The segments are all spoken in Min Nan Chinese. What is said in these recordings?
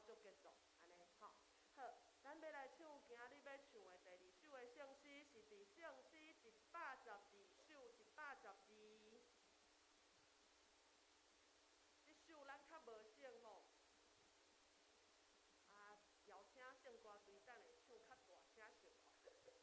足結束，按呢吼。好，咱欲來唱今仔日欲唱的第二首的聖詩，是佇聖詩112首，112。這首咱較無熟吼，啊，邀請聖歌隊等下唱較大聲小可。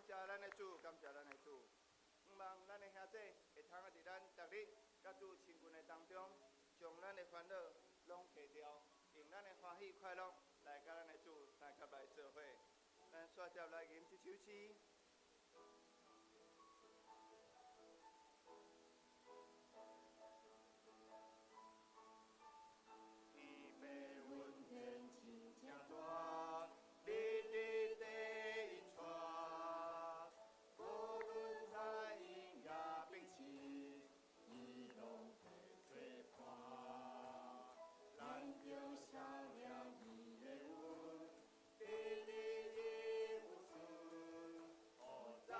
謝咱的主，感謝咱的主。向望咱的兄弟會通啊佇咱逐日佮主親近的當中，將咱的煩惱攏提掉，用咱的歡喜快樂來佮咱的主相佮來做伙。咱煞接來吟這首詩。天父恩典真正大，日日地引帶，無論災陰也逼試，伊攏會做伴。咱著數念伊的恩，日日永有存。予知的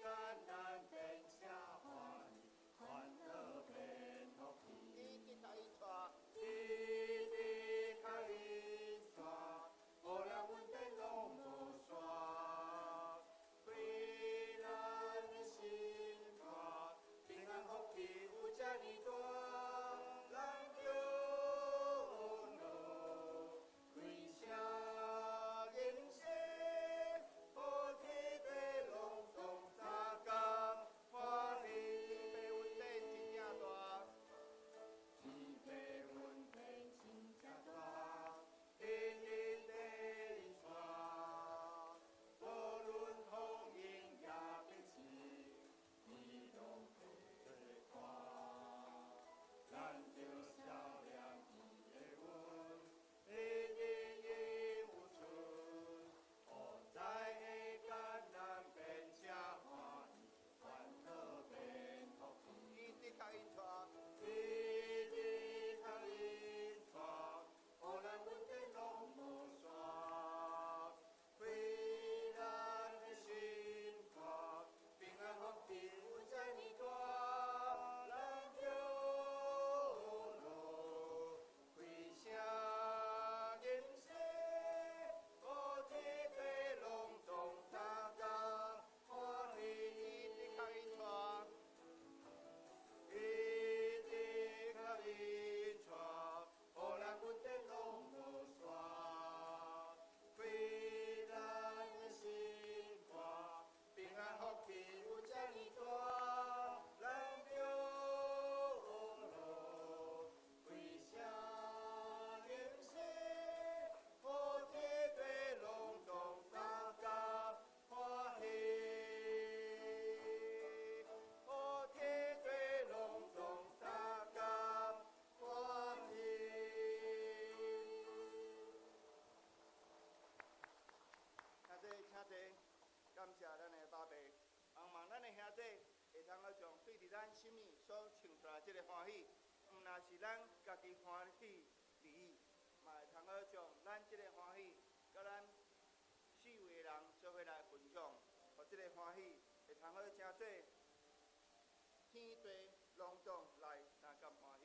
艱難變成歡喜，煩惱變福氣。伊的確引帶，伊的確引帶，予咱穩定攏無煞，開咱的心肝，平安福氣有遮爾大，咱著樂開聲吟詩，予天地攏總相共歡喜。天父恩典真正大，天父恩典真正大，日日地引帶，無論風湧也逼試，伊攏會做伴。咱著數念伊的恩，日日永有存。予知的艱難變成歡喜，煩惱變福氣。伊的確引帶，伊的確引帶，予咱穩定攏無煞，開咱的心肝，平安福氣有遮爾大，咱著樂開聲吟詩，予天地攏總相共歡喜。伊的確引帶，伊的確引帶，予咱穩定攏無煞，開咱的心肝，平安福氣有遮爾大，咱著樂開聲吟詩，予天地攏總相共歡喜，予天地攏總相共歡喜。兄弟，請坐，感謝咱的爸爸，盼望咱的兄弟會通好將對佇咱心裡所唱出來這个歡喜，毋但是咱家己歡喜而已，嘛會通好將咱這个歡喜，佮咱四圍的人做伙來分享，予這个歡喜會通好成做天地攏總來相共歡喜。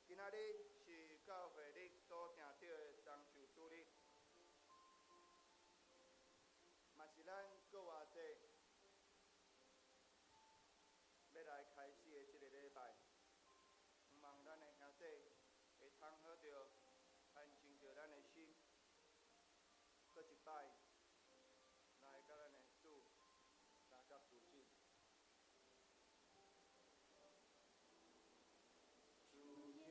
今仔日是教會曆所定著的冬壽主日，嘛是咱復活節欲來開始的這个禮拜。向望咱的兄弟會通好著安靜著咱的心，閣一擺來佮咱的主相佮親近。主耶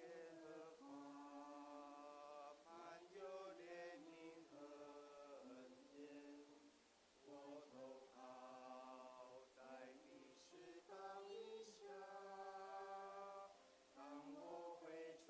和華滿有憐憫和恩典，我投靠在你翅膀蔭下，當我回轉。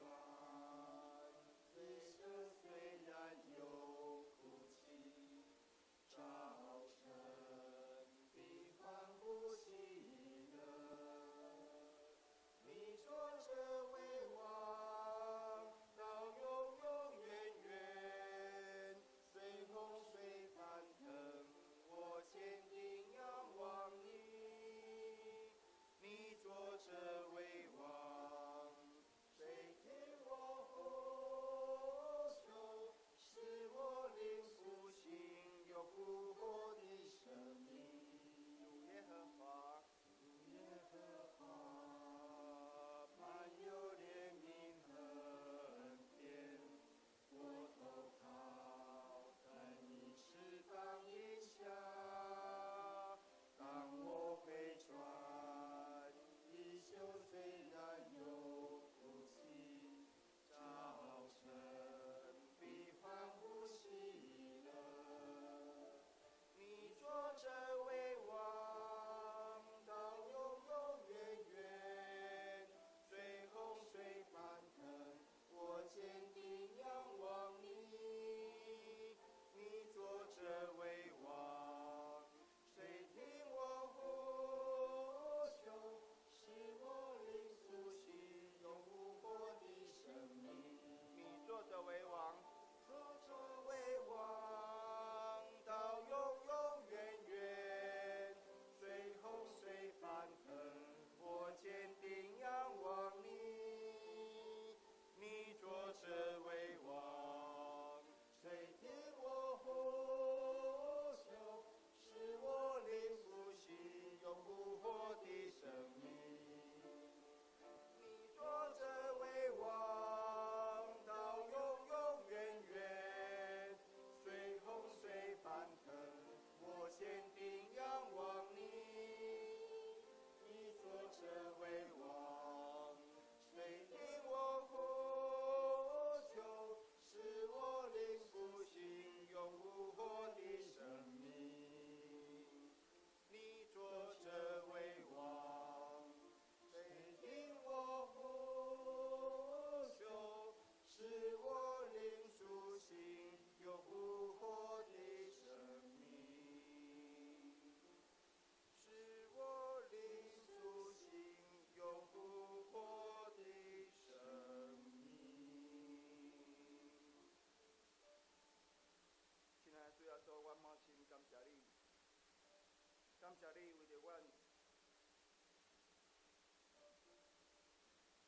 感謝你為著阮，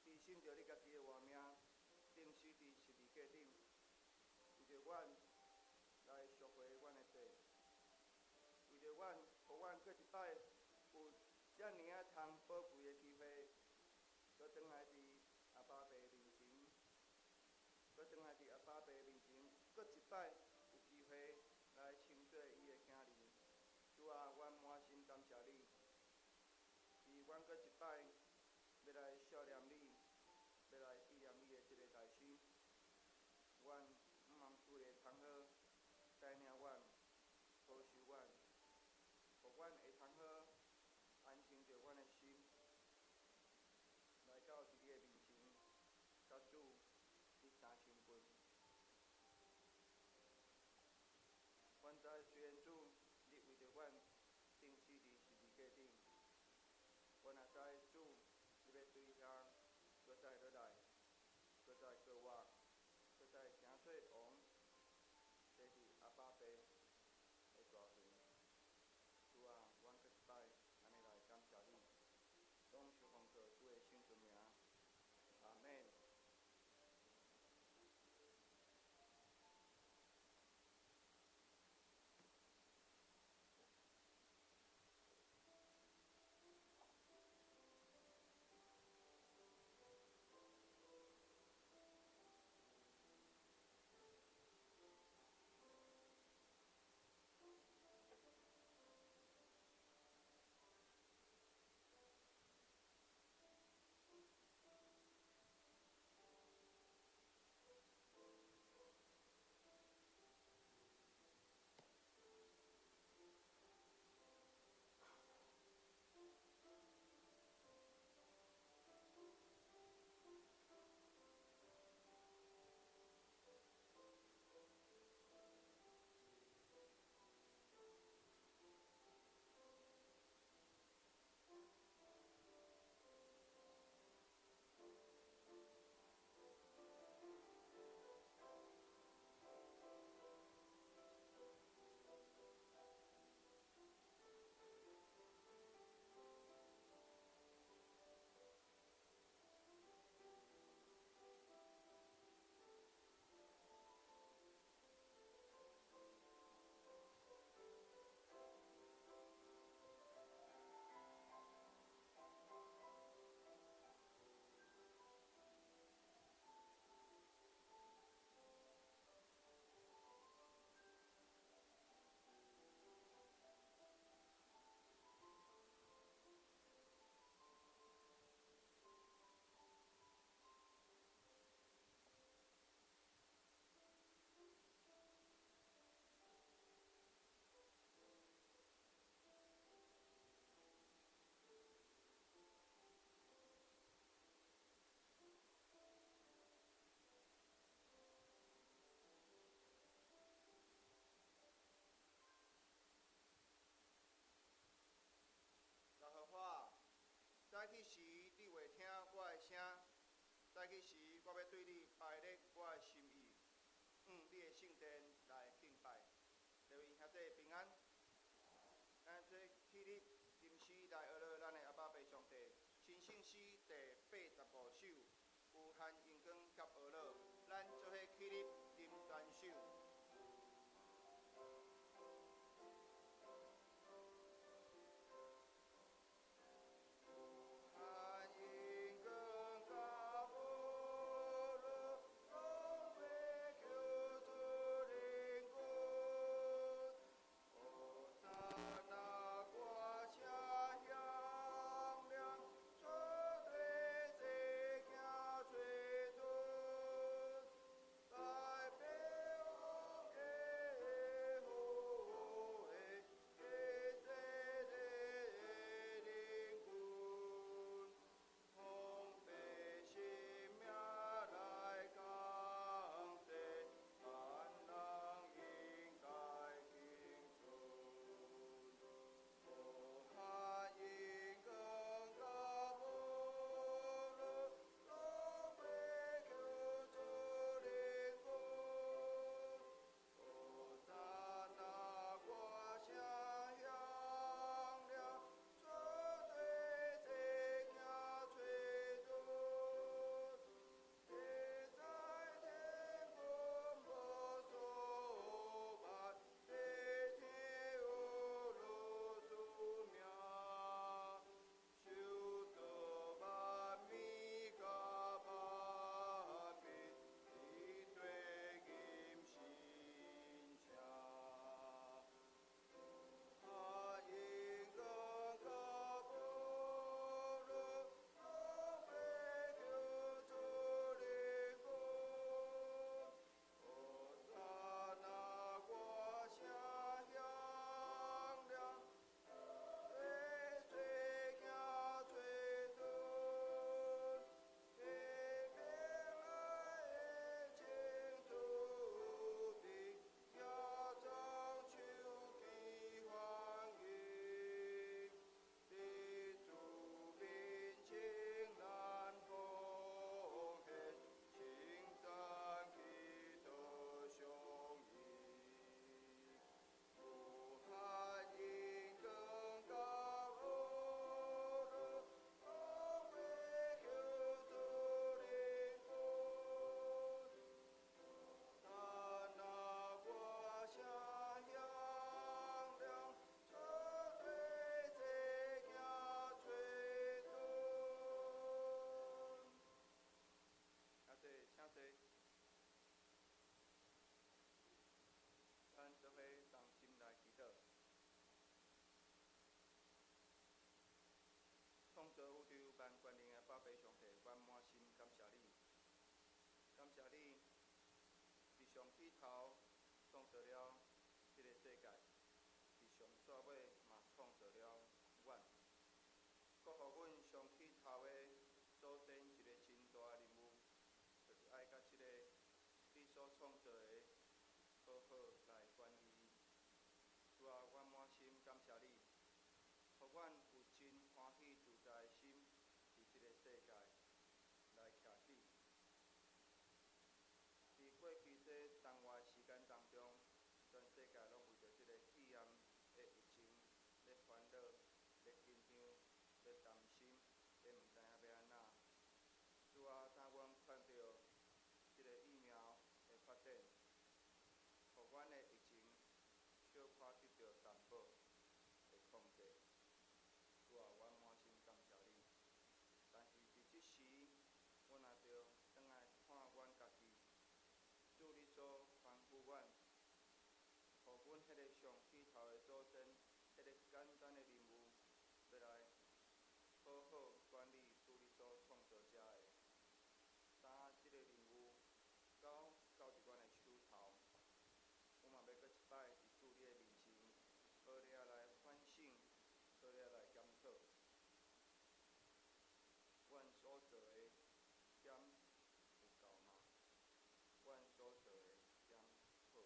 犧牲著你家己的活命，釘死佇十字架頂，為著阮來贖回阮的罪，為著阮，予阮閣一擺有遮爾仔通寶貴的機會，閣轉來佇阿爸父面前，閣轉來佇阿爸父面前，閣一擺有機會來稱做伊的囝兒。主啊，阮滿心感謝你，是阮閣一擺欲來惜念你，欲來紀念你的這个大心。阮毋望主會通好帶領阮，保守阮，予阮會通好安靜著阮的心，來到佇你的面前，佮主你相親近。阮知雖然主你為著阮釘死佇十字架頂，阮也知主你欲對遐閣再落來，閣再過活，閣再行做王，坐佇阿爸父的大園。主啊，阮閣一擺按呢來感謝你，攏是奉靠主的聖尊名，阿們。耶和華，早起時你會聽我的聲，早起時我欲對你排列我的心意，向你的聖殿來敬拜。各位兄弟平安，咱做起立吟詩來學樂咱的阿爸父上帝。新聖詩第85首，有限榮光佮呵咾，咱做伙起立吟全首。有限榮光佮呵咾，攏欲求主靈骨。和散那歌聲響亮，出地謝你，佇上起頭創造了這个世界，佇上煞尾嘛創造了阮，閣予阮上起頭的祖先一个真大的任務，就是愛佮這个你所創造的好好來管理伊。主啊，阮滿心感謝你，予阮有真歡喜自在的心，佇這个世界來徛起。佇過去這同外時間當中，全世界攏為著這个肺炎的疫情咧煩惱、咧緊張、咧擔心、咧毋知影欲按怎。主啊，當阮看著這个疫苗的發展，予阮的疫情小可得著淡薄的控制。主啊，阮滿心感謝你。但是佇這時，阮也著轉來看阮家己。主你所吩咐阮，予阮彼个上起頭的祖先，彼个簡單的任務，欲來好好管理主你所創造遮的。當這個任務交交佇阮的手頭，阮嘛欲閣一擺佇主你的面前，好掠來反省，好掠來檢討，阮所做的敢有夠嗎？阮所做的敢好嗎？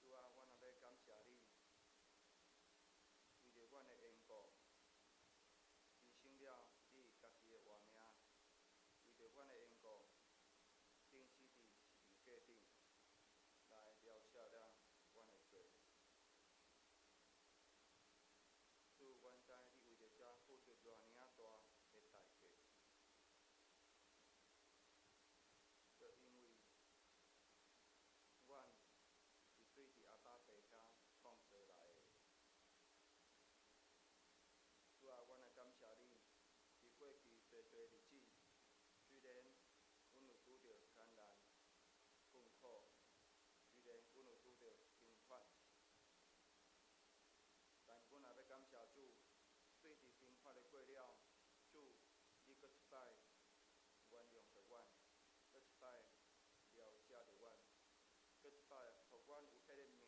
主啊，阮也欲感謝你，為著阮的緣故，犧牲了你家己的活命，為著阮的緣故，釘死佇十字架頂，來療赦了阮的罪。主，阮知你為著這付出偌爾仔大的代價，就因為阮是對佇阿爸父家創造來的。主啊，阮來感謝你，佇過去濟濟日子，雖然阮有拄著艱難困苦，雖然阮有拄著刑罰，但阮也欲感謝主，對佇刑罰的過了，主你閣一擺原諒著阮，閣一擺饒赦著阮，閣一擺予阮有彼个名，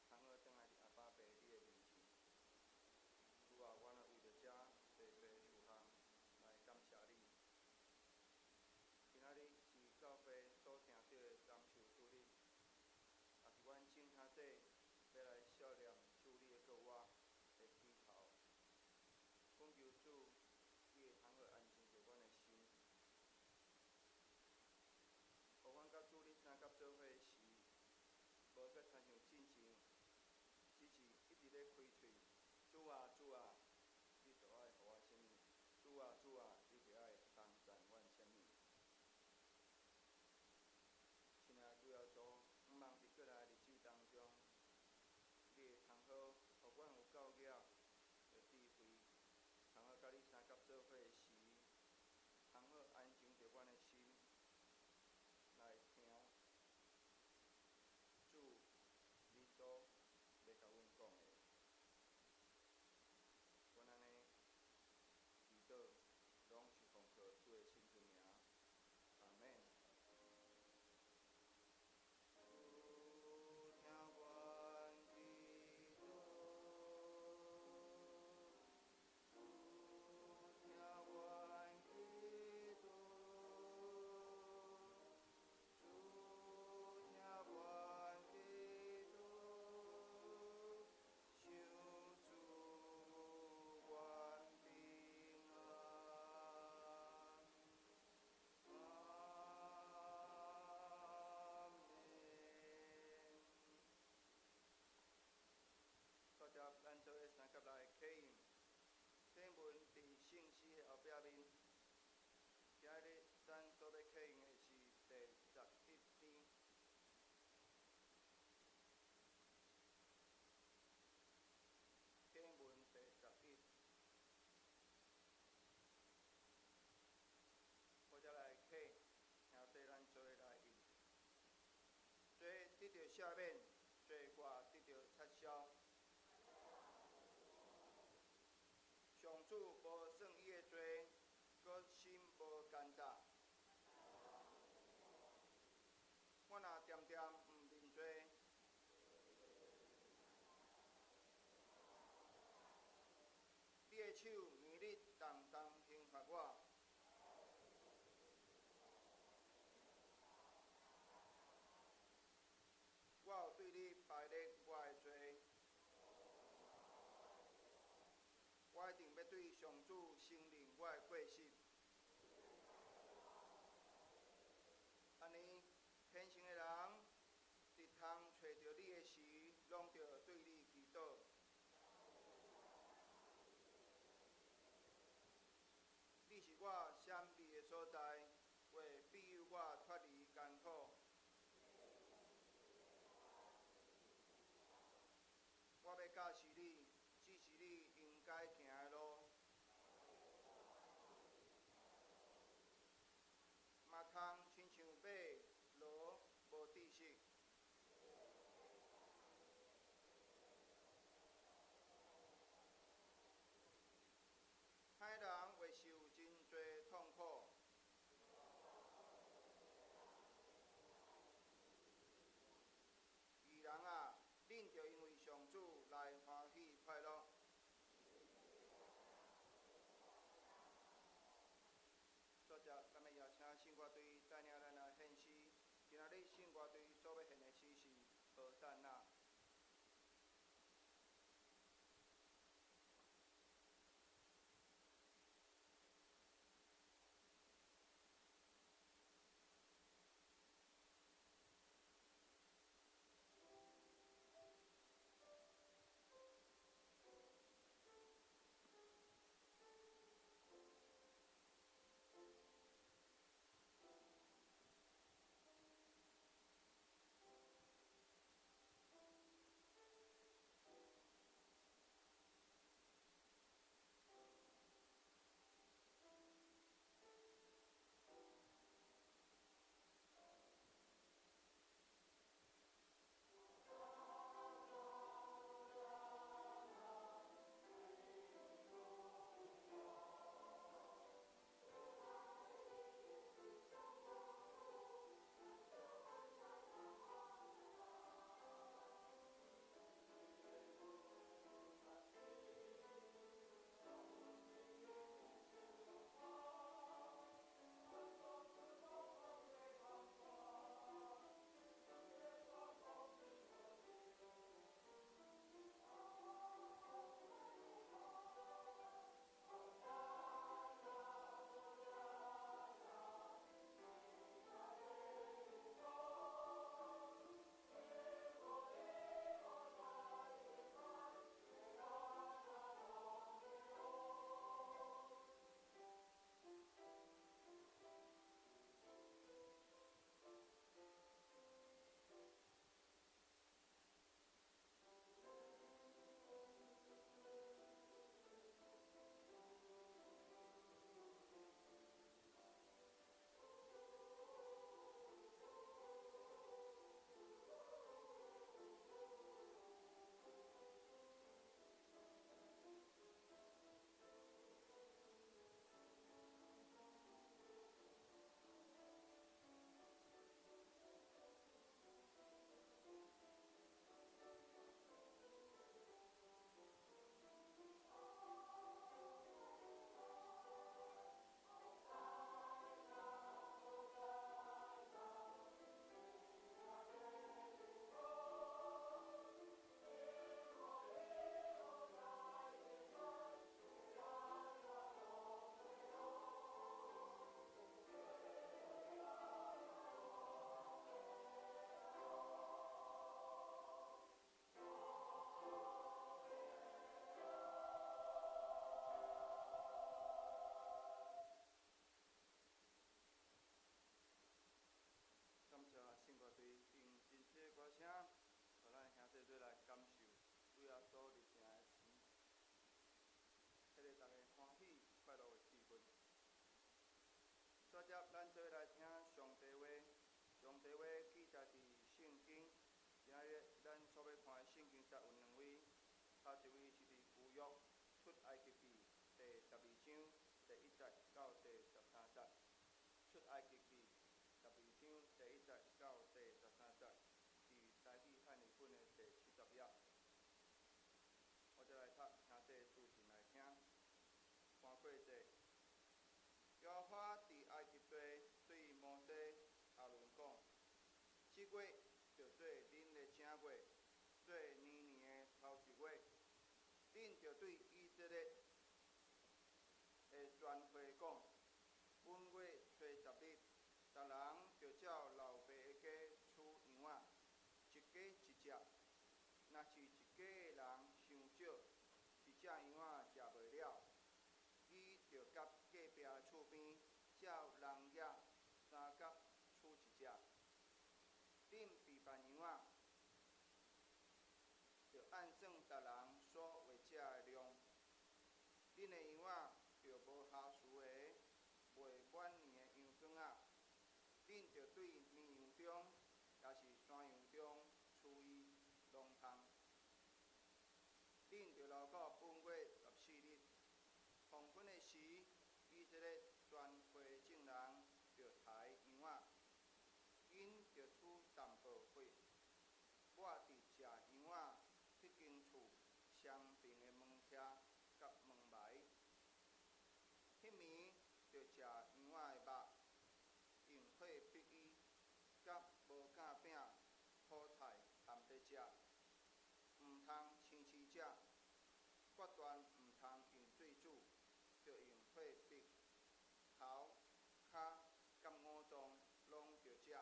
通好轉來佇阿爸父你的面前。主啊，阮也為著這濟濟事項來感謝你。今仔日是教會所定著的重壽主日，也是阮眾兄弟欲來惜念主你的復活的起頭。懇求主，你會通好安靜著阮的心，予阮佮主你相佮做伙時，無閣親像進前，只是一直咧開喙，主啊主啊，你著愛予我啥物？主啊主啊，你著愛幫贊阮啥物？親愛的主耶穌，向望佇過來的日子當中，你會通好，予阮有夠額的智慧，通好佮你相佮做伙時，通好安靜著阮的心，來聽主你所欲共阮講的。阮按呢祈禱，攏是奉靠主的聖尊名，阿們。主聽阮祈禱，主聽阮祈禱，主聽阮祈禱，求主願平安。阿們。大家咱做伙相佮來啟應，啟文佇聖詩的後壁面。今日咱所欲啟應的是第11篇。啟文第11，我才來啟，兄弟咱做伙來應。罪得著赦免，罪過得著擦消。上主無算伊的罪，閣心無奸詐。主承認我的過失。按呢，虔誠的人佇通揣著你的時，攏著對你祈禱。你是我閃避的所在，會庇佑我脫離艱苦。我欲教示你，指示你應該行的路。嘛通親像馬驢無知識。歹人會受真濟痛苦。義人啊，恁著因為上主來歡喜快樂。煞接，咱欲邀請聖歌隊帶領咱來獻詩。今仔日聖歌隊所欲獻的詩是《和散那》。感謝聖歌隊用真水的歌聲，予咱兄弟做來感受主耶穌入城的時，彼個逐家歡喜快樂的氣氛。煞接，咱做伙來聽上帝話。上帝話記載佇聖經。今仔日咱所欲看的聖經節有兩位，頭一位是佇舊約出埃及記第12章第1節到第13節。出埃及記12章第1節到第13節，佇台語漢譯本的第70頁。我再來讀兄弟主前來聽，看過者，耶和華佇埃及地對摩西、亞倫講：這月著做恁的正月，做年年的頭一月，恁著對以色列全會講：本月初十日，逐人著照老爸的家取羊仔，一家一隻。若是一家的人傷少，一隻羊仔食袂了，伊著佮隔壁厝邊照人額相佮取一隻。恁備辦羊仔，著按算逐人所會食的量。恁的羊仔著無瑕疵的、未滿年的羊羔仔，恁著對綿羊中，抑是山羊中取伊攏通。恁著留到本月14日黃昏的時，以色列全會眾人著刣羊仔，𪜶著取淡薄血，抹佇食羊仔彼間厝雙爿的門徛佮門楣。彼暝著食羊仔的肉，用火煦伊，佮無酵餅、苦菜含佇食，毋通生揤食，決斷毋通用水煮，著用火煦，頭、跤佮五臟攏著食。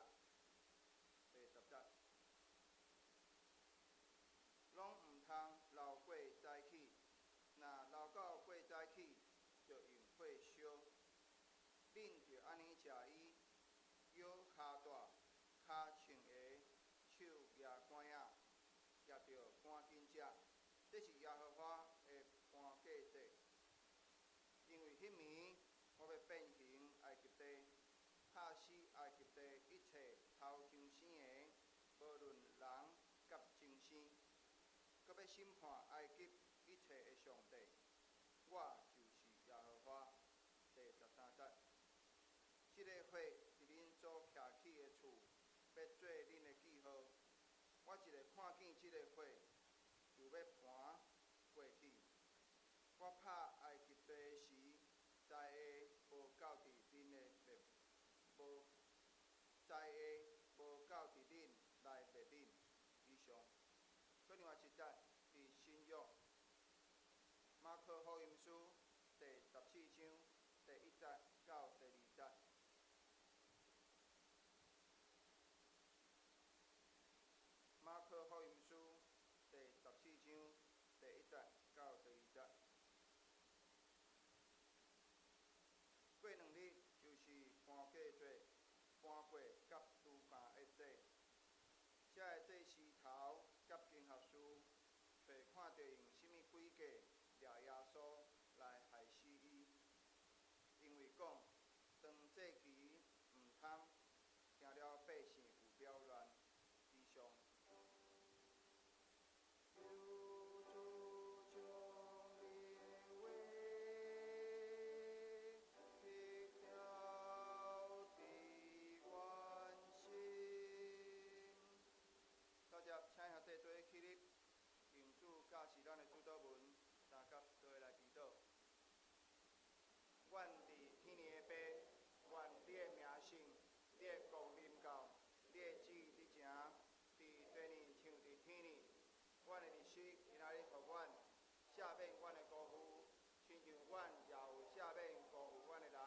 第10節，攏毋通留過早起，若留到過早起，著用火燒。恁著按呢食伊，腰跤帶、跤穿鞋、手舉竿仔，也著趕緊食。這是耶和華的盤過節，因為彼暝我欲變形埃及地，拍死埃及地一切頭上生的，無論人佮牲牲，閣欲審判埃及一切的上帝。我就是耶和華。第13節，這個血佇恁所徛起的厝，欲做恁的記號。我一下看見這個血，就欲盤過去。我拍埃及地時，災禍無到佇恁的滅，無災禍無到佇恁來滅恁。以上。閣另外一節，佇新約馬可福音書第14章第1節到第2節。馬可福音書第14章第1節到第2節。過2日就是盤過節，盤過佮除酵的節。遮个祭司頭佮經學師，揣看著用啥物詭計掠耶穌來害死伊，因為講當節期毋通，驚了百姓有擾亂。以上。求主將恁話彼條佇阮心。到這，請兄弟做伙起立，用主教示咱的主禱文，相佮做伙來祈禱。阮佇天的父，願你的名聖，你的國臨到，你的旨意佇成，佇地呢像佇天呢。阮的日食今仔日予阮，赦免阮的辜負，親像阮也有赦免辜負阮的人。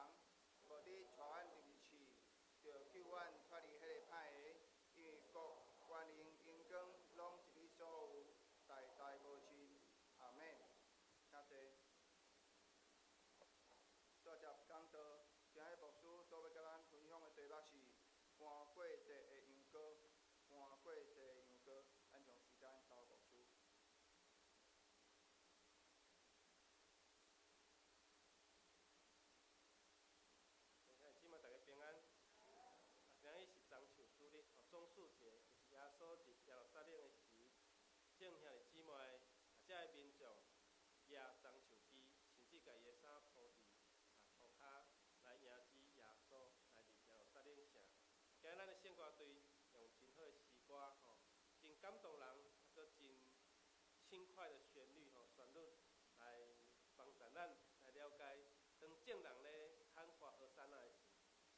無得帶阮入去試，著救阮脫離彼个歹的，因為國、權能、榮光，攏是你所有，代代無盡。阿們。請坐。煞接講道，今日牧師所欲佮咱分享的題目是盤過節的羊羔，盤過節的羊羔。咱將時間交牧師。兄弟姊妹，大家平安。今日是棕樹主日，棕樹節，就是耶穌佇耶路撒冷的時，眾兄弟姊妹啊，遮个民眾舉棕樹枝，甚至共伊的衫鋪佇塗跤來迎接耶穌來入耶路撒冷城。今日咱的聖歌隊用真好的詩歌，真感動人，閣真輕快的旋律，旋律來幫助咱來了解，當眾人咧喊和散那的時，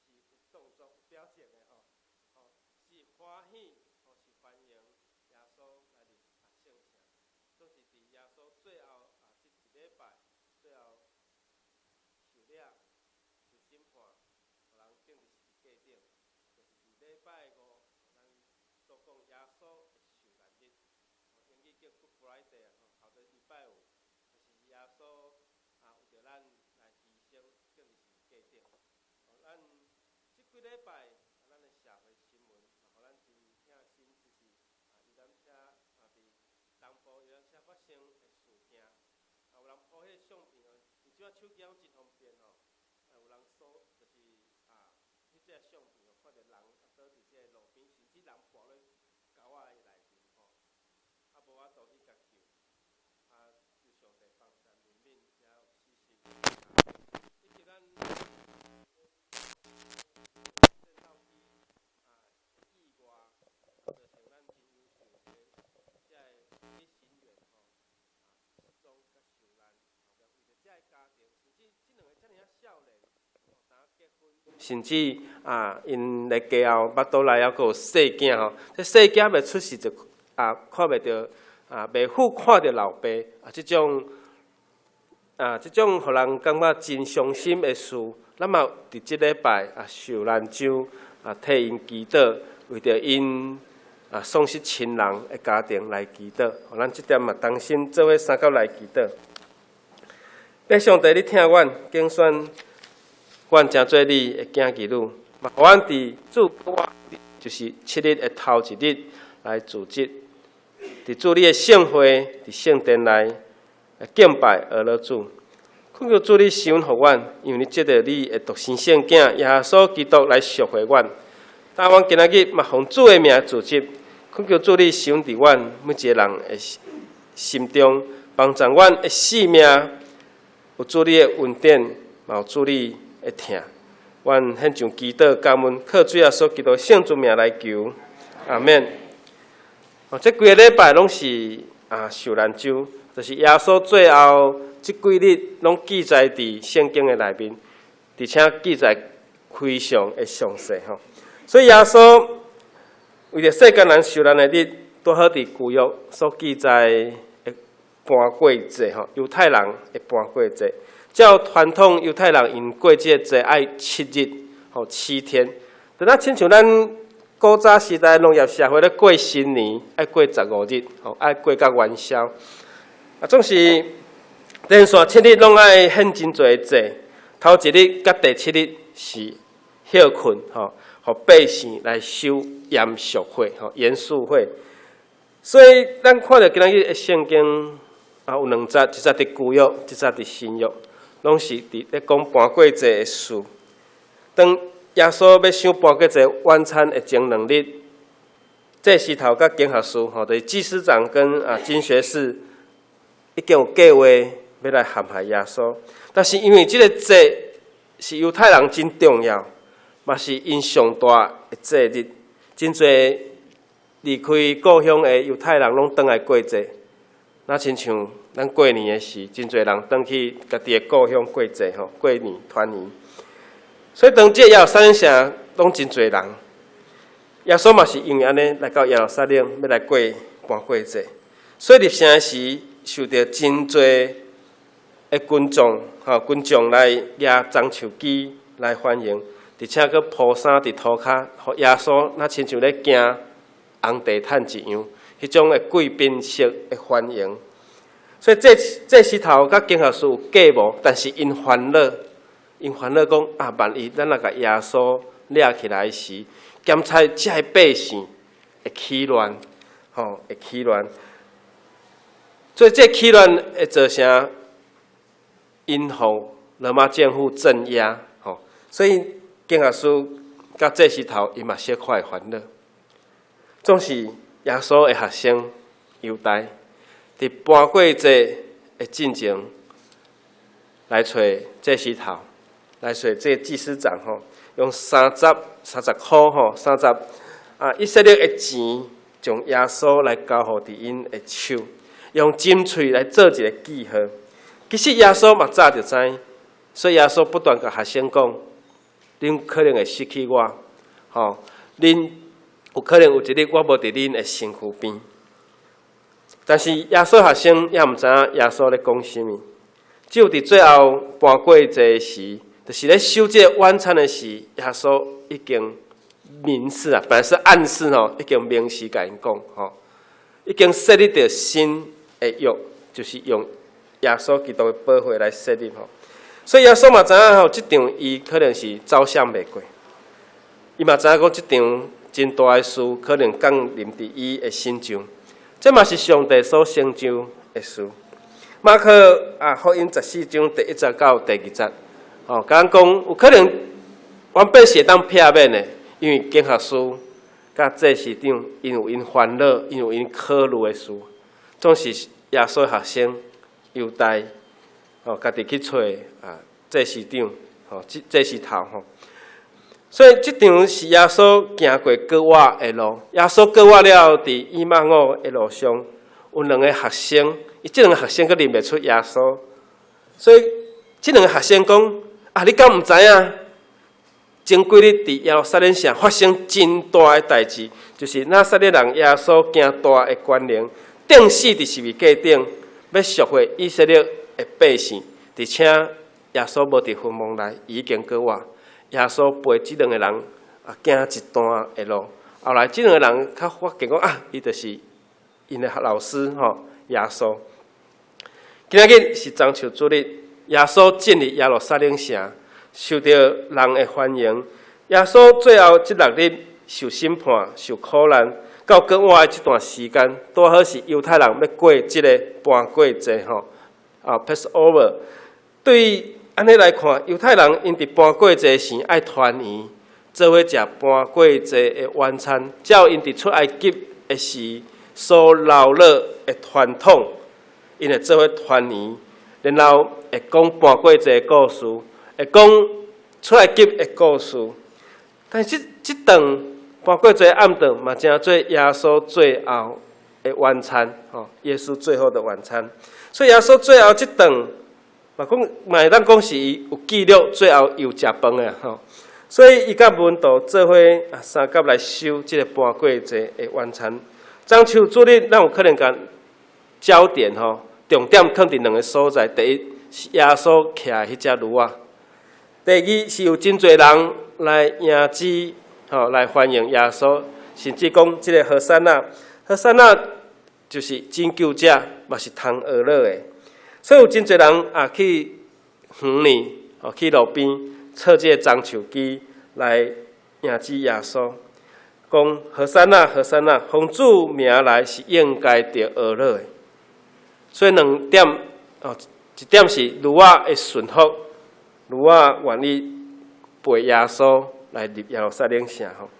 是有動作、有表情的是歡喜，是歡迎耶穌來入聖城。總是佇耶穌最後這一禮拜，最後受領拜五，咱所講耶穌的受難日，英語叫 Good Friday 吼，頭一禮拜五，就是耶穌啊為著咱來犧牲，釘佇十字架頂。咱這幾禮拜，咱的社會新聞，予咱真疼心，就是啊遊覽車啊佇東部遊覽車發生的事件，啊有人 po 彼个相片哦，伊這擺手機攏真方便吼，啊有人掃就是啊，彼隻相片哦，看著人啊倒佇這个路邊，甚至人跋落溝仔的內面吼，啊無法度去共救，啊求上帝幫贊憐憫，遮有死屍，以及咱戰鬥機啊的意外，造成咱真優秀的這个飛行員吼啊失蹤佮受難，為著這个家庭，甚至這兩个遮爾仔少年，吼，剛結婚，甚至啊，𪜶的家後腹肚內猶閣有細囝吼，這細囝未出世就啊看袂著啊，袂赴看著老爸啊，這種予人感覺真傷心的事，咱嘛佇這禮拜啊受難週啊替𪜶祈禱，為著𪜶啊喪失親人的家庭來祈禱，咱這點嘛同心做伙相佮來祈禱。父上帝，你疼阮，揀選阮成做你的囝兒女，嘛予阮佇主就是七日的頭一日來組織，佇主你的聖會，佇聖殿內來敬拜阿樂主。懇求主你施恩予阮，因為你藉著你的獨生聖囝耶穌基督來贖回阮。但阮今仔日嘛奉主的名組織，懇求主你施恩佇阮每一个人的心中，幫助阮的性命有主你的恩典，嘛有主你的疼。阮獻上祈禱感恩，靠主耶穌基督聖尊名來求，阿們。哦，這幾个禮拜攏是啊受難週，就是耶穌最後這幾日攏記載佇聖經的內面，而且記載非常的詳細吼。所以耶穌為著世間人受難的日，拄好佇舊約所記載的盤過節吼，猶太人的盤過節。照傳統，猶太人𪜶過這个節愛七日，吼七天。就若親像咱古早時代農業社會咧過新年，愛過15日，吼愛過到元宵。啊，總是連續七日攏愛獻真濟祭，頭一日佮第七日是歇睏，吼，予百姓來守嚴肅會，吼嚴肅會。所以咱看著今仔日的聖經啊，有兩節，一節佇舊約，一節佇新約，攏是佇咧講盤過節的事。當耶穌欲守盤過節晚餐的前兩日，祭司頭佮經學士，吼，就是祭司長跟啊經學士已經有計劃欲來陷害耶穌，但是因為這个節是猶太人真重要，嘛是𪜶上大的節日，真濟離開故鄉的猶太人攏轉來過節。若親像咱過年的時，真濟人轉去家己的故鄉過節吼，過年團圓。所以當這耶路撒冷城攏真濟人，耶穌嘛是因為按呢來到耶路撒冷，欲來過盤過節。所以入城的時，受著真濟的群眾吼，群眾來舉棕樹枝來歡迎，而且閣鋪衫佇塗跤，予耶穌若親像咧行紅地毯一樣，彼種的貴賓式的歡迎。所以祭祭司頭佮經學士有計謀，但是𪜶煩惱，𪜶煩惱講啊，萬一咱若共耶穌掠起來時，檢查這个百姓會起亂，吼會起亂。所以這起亂會造成𪜶予羅馬政府鎮壓，吼。所以經學士佮祭司頭𪜶嘛小可會煩惱。總是耶穌的學生猶大，佇盤過節的進前來揣祭司頭，來揣這個祭司長吼，用30、30箍吼，三十啊以色列的錢，將耶穌來交予佇𪜶的手，用針喙來做一个記號。其實耶穌嘛早就知，所以耶穌不斷共學生講：恁可能會失去我，吼，恁有可能有一日我無佇恁的身軀邊。但是耶穌學生猶毋知影耶穌咧講啥物，只有佇最後盤過節時，就是咧守這个晚餐的時，耶穌已經明示啊，本來是暗示吼，已經明示共𪜶講吼，已經設立著新的約，就是用耶穌基督的寶血來設立吼。所以耶穌嘛知影吼，這場伊可能是走向袂過，伊嘛知影講這場真大的事可能降臨佇伊的身上，這嘛是上帝所成就的事。馬可啊福音14章第一節到第二節，吼，共咱講有可能原本是會當避免的，因為經學師佮祭司長𪜶有𪜶煩惱，𪜶有𪜶考慮的事，總是耶穌學生猶大，吼，家己去揣啊祭司長，吼，祭祭司頭吼。所以這場是耶穌行過閣活的路。耶穌閣活了後，佇以馬忤的路上，有兩个學生，伊這兩个學生閣認袂出耶穌，所以這兩个學生講：啊，你敢毋知影？前幾日佇耶路撒冷城發生真大的代誌，就是拿撒勒人耶穌行大的權能，釘死佇十字架頂，欲贖回以色列的百姓，而且耶穌無佇墳墓內，已經閣活。耶穌陪這兩个人啊行一段的路，後來這兩个人較發現講啊，伊就是𪜶的老師吼，耶穌。今仔日是棕樹主日，耶穌進入耶路撒冷城，受著人的歡迎。耶穌最後這六日受審判、受苦難，到閣活的這段時間，拄好是猶太人欲過這个盤過節吼，啊，Passover。對按呢來看，猶太人𪜶佇盤過節時愛團圓，做伙食盤過節的晚餐，照𪜶佇出埃及的時所留落的傳統，𪜶會做伙團圓，然後會講盤過節的故事，會講出埃及的故事。但是這這頓盤過節暗頓嘛，成做耶穌最後的晚餐，吼，耶穌最後的晚餐。所以耶穌最後這頓，嘛講嘛會當講是伊有記錄最後有食飯的吼。所以伊佮門徒做伙啊相佮來守這個盤過節的晚餐。棕樹主日，咱有可能共焦點吼，重點囥佇兩个所在。第一是耶穌騎的彼隻驢仔，第二是有真濟人來迎接吼，來歡迎耶穌，甚至講這个和散那，和散那就是拯救者，嘛是通呵咾的。所以有真濟人啊去園裡，吼去路邊插這个棕樹枝來迎接耶穌，講和散那，和散那，奉主名來是應該得呵咾的。所以兩點哦，一點是驢仔的順服，驢仔願意陪耶穌來入耶路撒冷城吼。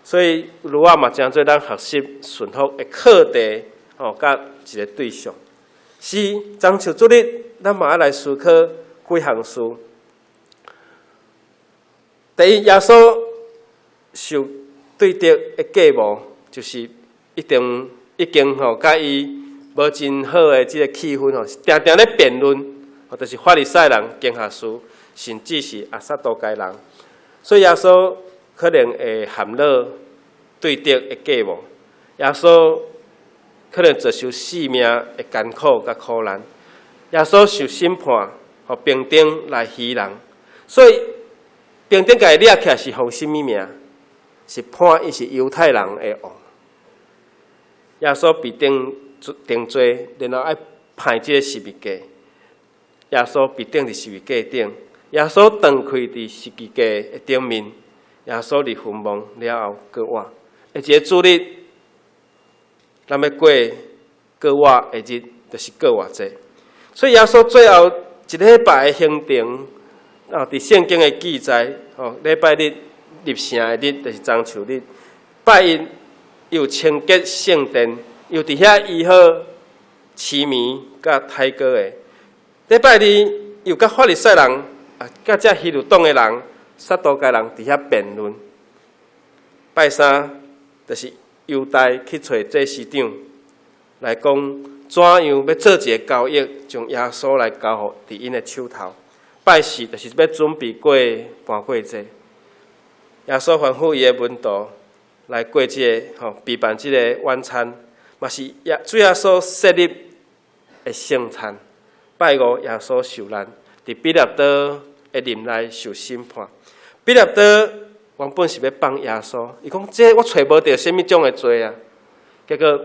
所以驢仔嘛，成做咱學習順服的課題吼，佮一个對象。是棕樹主日，咱嘛愛來思考幾項事。第一，耶穌受對敵的計謀，就是一定已經吼，佮伊無真好的這个氣氛吼，定定咧辯論，就是法利賽人、經學師，甚至是啊撒都該人，所以耶穌可能會陷落對敵的計謀。耶穌可能遭受性命的艱苦佮苦難，耶穌受審判，予兵丁來魚人，所以兵丁共伊掠起來是奉啥物名？是判伊是猶太人的王。耶穌被釘釘罪，然後愛判這个十字架。耶穌被釘佇十字架頂，耶穌斷開佇十字架的頂面，耶穌佇墳墓了後閣活。下一个主日，咱欲過閣活的日，就是閣活節。所以耶穌最後一禮拜的行程，啊，佇聖經的記載，吼，禮拜日入城的日，就是棕樹日。拜一有清潔聖殿，又佇遐醫好癡盲佮癩瘳的。禮拜二又佮法利賽人啊，佮這希律黨的人、撒都該人佇遐辯論。拜三就是猶大去揣祭司長來講，怎樣欲做一个交易，將耶穌來交予佇𪜶的手頭。拜四就是欲準備過盤過節。耶穌吩咐伊的門徒來過這个吼，備辦這个晚餐，嘛是耶主耶穌設立的聖餐。拜五耶穌受難，佇彼拉多的任內受審判。彼拉多原本是欲放耶穌，伊講這我揣無著啥物種的罪啊。結果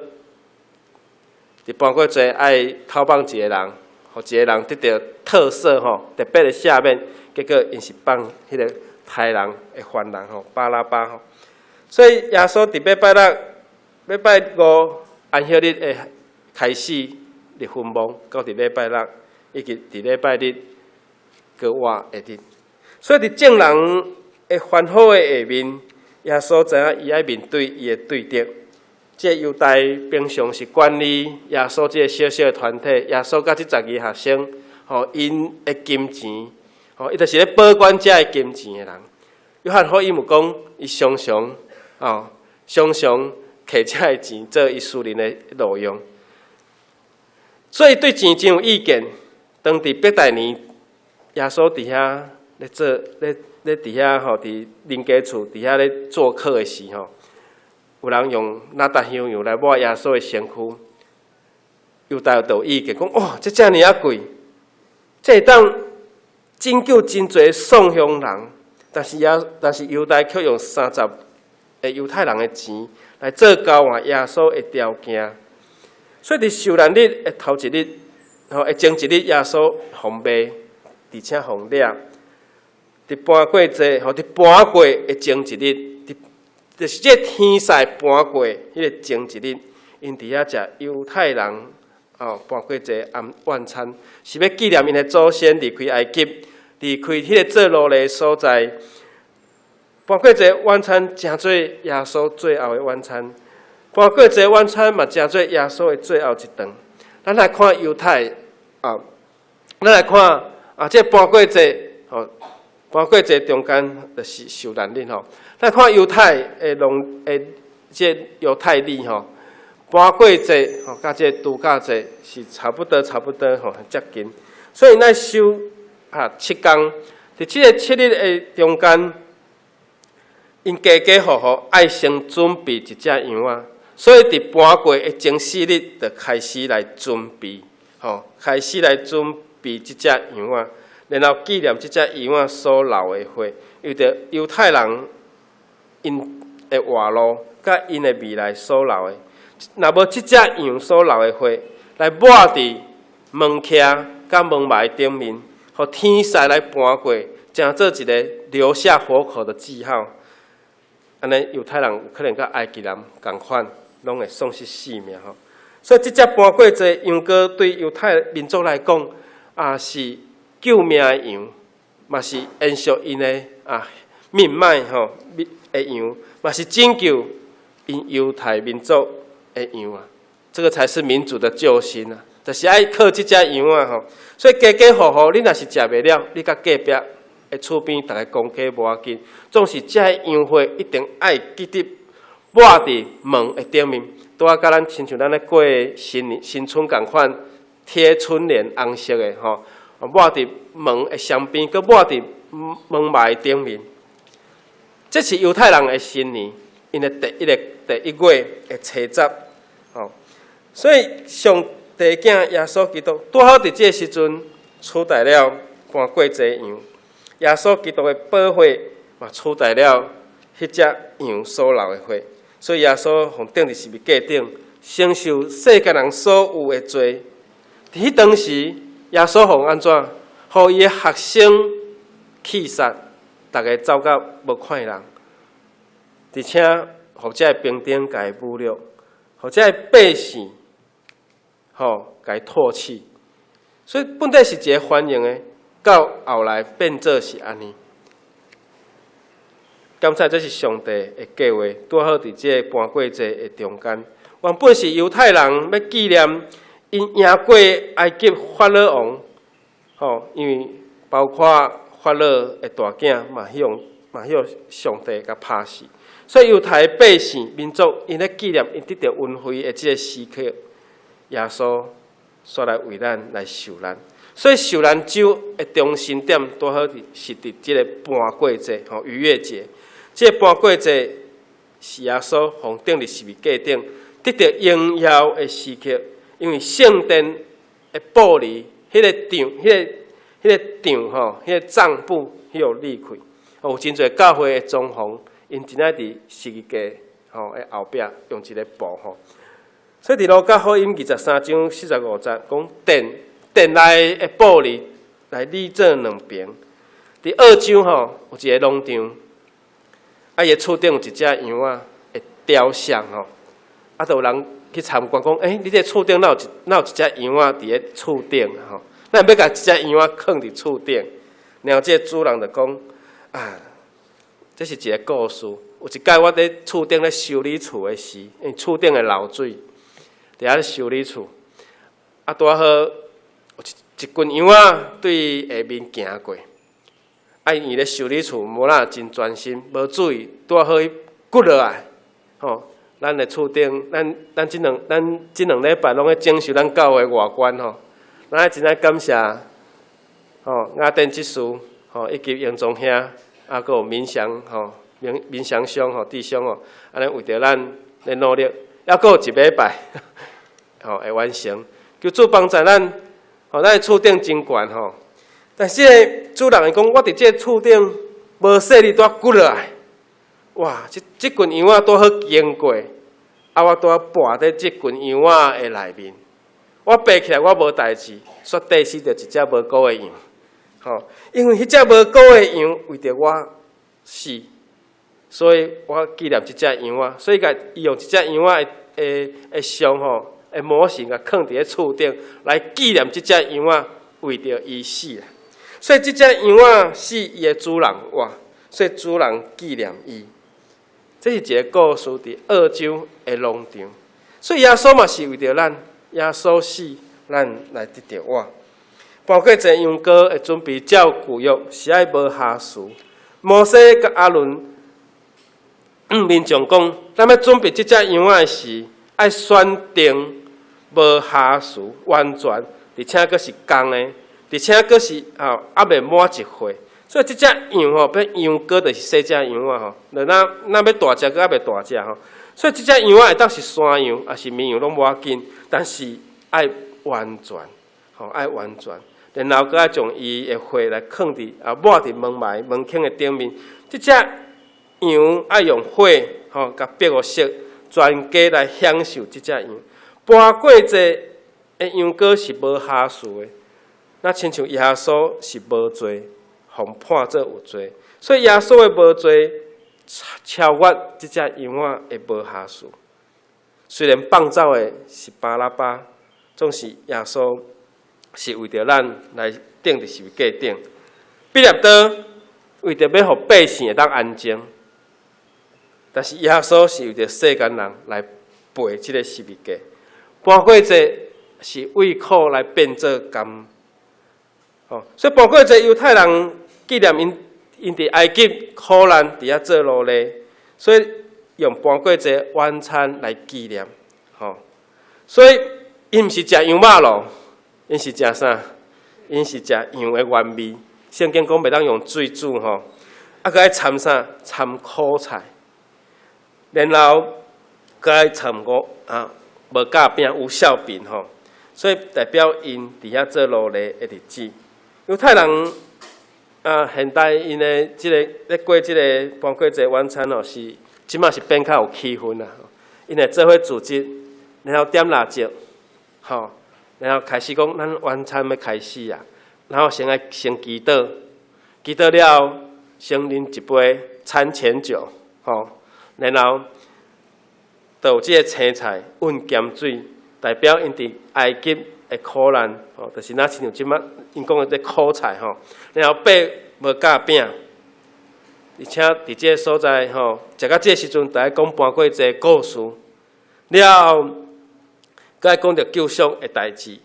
佇盤過節愛討放一個人，予一個人得著特赦吼，特別的赦免。結果𪜶是放彼個刣人的犯人吼，巴拉巴吼。所以耶穌佇禮拜六、禮拜五安息日的開始佇墳墓，到佇禮拜六，以及佇禮拜日閣活的日。所以佇眾人的歡呼的下面，耶穌知影伊愛面對伊的對敵。這個猶大平常是管理耶穌這個小小的團體，耶穌佮這12個學生，吼，𪜶的金錢，吼，伊就是咧保管這个金錢的人。約翰福音有講，伊常常，吼，常常摕這个錢做伊私人的路用，所以對錢真有意見。當佇伯大尼，耶穌佇遐咧做咧咧佇遐吼，佇人家厝佇遐咧做客的時候，有人用哪噠香油來抹耶穌的身軀，猶大就有意見講：哇，這遮爾仔貴，這會當拯救真濟喪鄉人，但是耶，但是猶大卻用30個猶太人的錢來做交換耶穌的條件。所以佇受難日的頭一日，吼，的前一日，耶穌予賣，而且予掠。佇盤過節，吼，佇盤過的前一日。就是這天使盤過彼个前一日，𪜶佇遐食猶太人哦盤過節暗晚餐，是欲紀念𪜶的祖先離開埃及，離開彼个做奴隸的所在。盤過節晚餐成做耶穌最後的晚餐，盤過節晚餐嘛成做耶穌的最後一頓。咱來看猶太啊，咱來看啊，這盤過節吼，盤過節中間就是受難日吼。咱看猶太的農的這猶太曆吼，盤過節吼，佮這度假節是差不多差不多吼，很接近。所以咱守啊七工，佇這个七日的中間，𪜶家家戶戶愛先準備一隻羊仔，所以佇盤過的前四日就開始來準備，吼，開始來準備這隻羊仔，然後紀念這隻羊仔所流的血，為著猶太人𪜶的活路，佮𪜶的未來所流的。若無這隻羊所流的血來抹佇門徛佮門楣頂面，予天使來盤過，成做一个留下活口的記號。按呢，猶太人有可能佮埃及人仝款，攏會喪失性命吼。所以，這隻盤過節羊羔對猶太民族來講，啊是救命的羊，嘛是延續𪜶的啊命脈吼的羊，嘛是拯救𪜶猶太民族的羊啊。這個才是民族的救星啊！就是愛靠這隻羊仔吼。所以家家戶戶，你若是食袂了，你佮隔壁的厝邊逐个公家無要緊，總是這个羊血一定愛記得抹佇門的頂面，拄仔佮咱親像咱咧過新年新春仝款，貼春聯紅色的吼，抹佇門的雙邊，閣抹佇門楣頂面。這是猶太人的新年，𪜶的第一个第一月的初十，吼。所以上帝囝耶穌基督拄好佇這个時陣取代了盤過節羊，耶穌基督的寶血嘛取代了彼隻羊所流的血，所以耶穌予釘佇十字架頂，承受世間人所有的罪。佇彼當時，耶穌予按怎？予伊的學生棄殺，逐个走甲無看人，而且予這个兵丁共伊侮辱，予這个百姓吼共伊唾棄。所以本底是一个歡迎的，到後來變做是按呢。感謝這是上帝的計劃，拄好佇這个盤過節的中間。原本是猶太人欲紀念𪜶贏過埃及法老王，吼，因為包括法老的大囝嘛，彼予嘛彼予上帝共拍死，所以猶太百姓民族𪜶咧紀念𪜶得著恩惠的這个時刻，耶穌煞來為咱來受難。所以受難週的中心點拄好是佇這个盤過節，吼，逾越節。這个盤過節是耶穌予釘佇十字架頂得著榮耀的時刻，因為聖殿的玻璃，彼个帳，彼个彼个帳吼，彼个帳布彼予裂開，有真濟教會的裝潢，𪜶真愛佇十字架吼的後壁用一个布吼。所以佇路加福音23章45節講，殿殿內的玻璃來裂做兩爿。佇澳洲吼有一个農場，啊，伊的厝頂有一隻羊仔的雕像吼，啊，就有人去參觀講，欸，你這厝頂哪有一哪有一隻羊仔佇咧厝頂吼？哪會欲共這隻羊仔囥佇厝頂？然後這个主人就講，啊，這是一个故事。有一擺我佇厝頂咧修理厝的時，因為厝頂會漏水，佇遐咧修理厝，啊，拄仔好有一一群羊仔對下面行過，啊，伊咧修理厝無哪真專心，無注意，拄仔好伊骨落來，吼，咱的厝頂，咱咱這兩咱這兩禮拜攏咧整修咱教會外觀吼，咱愛真愛感謝吼雅典執事吼以及英宗兄，啊，閣有明祥吼明明祥兄吼弟兄吼，按呢為著咱咧努力，猶閣有一禮拜吼會完成，求主幫助咱，吼咱的厝頂真懸吼，但是這個主人伊講，我佇這個厝頂無細膩拄仔骨落來，哇！這這群羊仔拄好經過，啊，我拄仔跋佇這群羊仔的內面，我爬起來我無代誌，煞綴死著一隻無辜的羊，吼！因為彼隻無辜的羊為著我死，所以我紀念這隻羊仔，所以共伊用這隻羊仔的的的像吼的模型，共囥佇咧厝頂來紀念這隻羊仔為著伊死啊！所以這隻羊仔死，伊的主人活，所以主人紀念伊。這是一個故事，佇澳洲的農場。所以耶穌嘛是為著咱，耶穌死，咱來得著活。盤過節羊羔的準備，照舊約是愛無瑕疵。摩西佮亞倫民眾講，咱欲準備這隻羊仔的時，愛選定無瑕疵、完全，而且閣是公的，而且閣是吼猶未滿一歲。所以這隻羊吼，欲羊羔就是細隻羊仔吼，就若若欲大隻閣猶未大隻吼。所以這隻羊仔會當是山羊，抑是綿羊攏無要緊，但是愛完全，吼愛完全。然後閣愛將伊的血來囥佇啊抹佇門楣門框的頂面。這隻羊愛用血吼，共白予色，全家來享受這隻羊。盤過節的羊羔是無瑕疵的，若親像耶穌是無罪，予判做有罪，所以耶穌的無罪超越這隻羊仔的無瑕疵。雖然放走的是巴拉巴，總是耶穌是為著咱來釘佇十字架頂。彼拉多為著欲予百姓會當安靜，但是耶穌是為著世間人來背這个十字架。盤過節是味苦來變做甘。吼，所以盤過節猶太人紀念𪜶𪜶佇埃及苦難，佇遐做奴隸，所以用盤過節晚餐來紀念。吼，所以𪜶毋是食羊肉囉，𪜶是食啥？𪜶是食羊的原味。聖經講袂當用水煮吼，啊，閣愛摻啥？摻苦菜，然後閣愛摻五啊無酵餅、無酵餅吼，所以代表𪜶佇遐做奴隸的日子。猶太人啊，現代𪜶的這个咧過這个盤過節晚餐哦，是這馬是變較有氣氛啦。𪜶會做伙組織，然後點蠟燭，吼，然後開始講咱晚餐欲開始啊，然後先愛先祈禱，祈禱了後，先啉一杯餐前酒，吼，然後就有這个青菜混鹹水，代表𪜶佇埃及的苦難，吼，就是若親像這馬𪜶講的這苦菜吼，然後擘無酵餅，而且佇這个所在吼，食到這个時陣，就愛講盤過節故事，了後，閣愛講著救贖的代誌，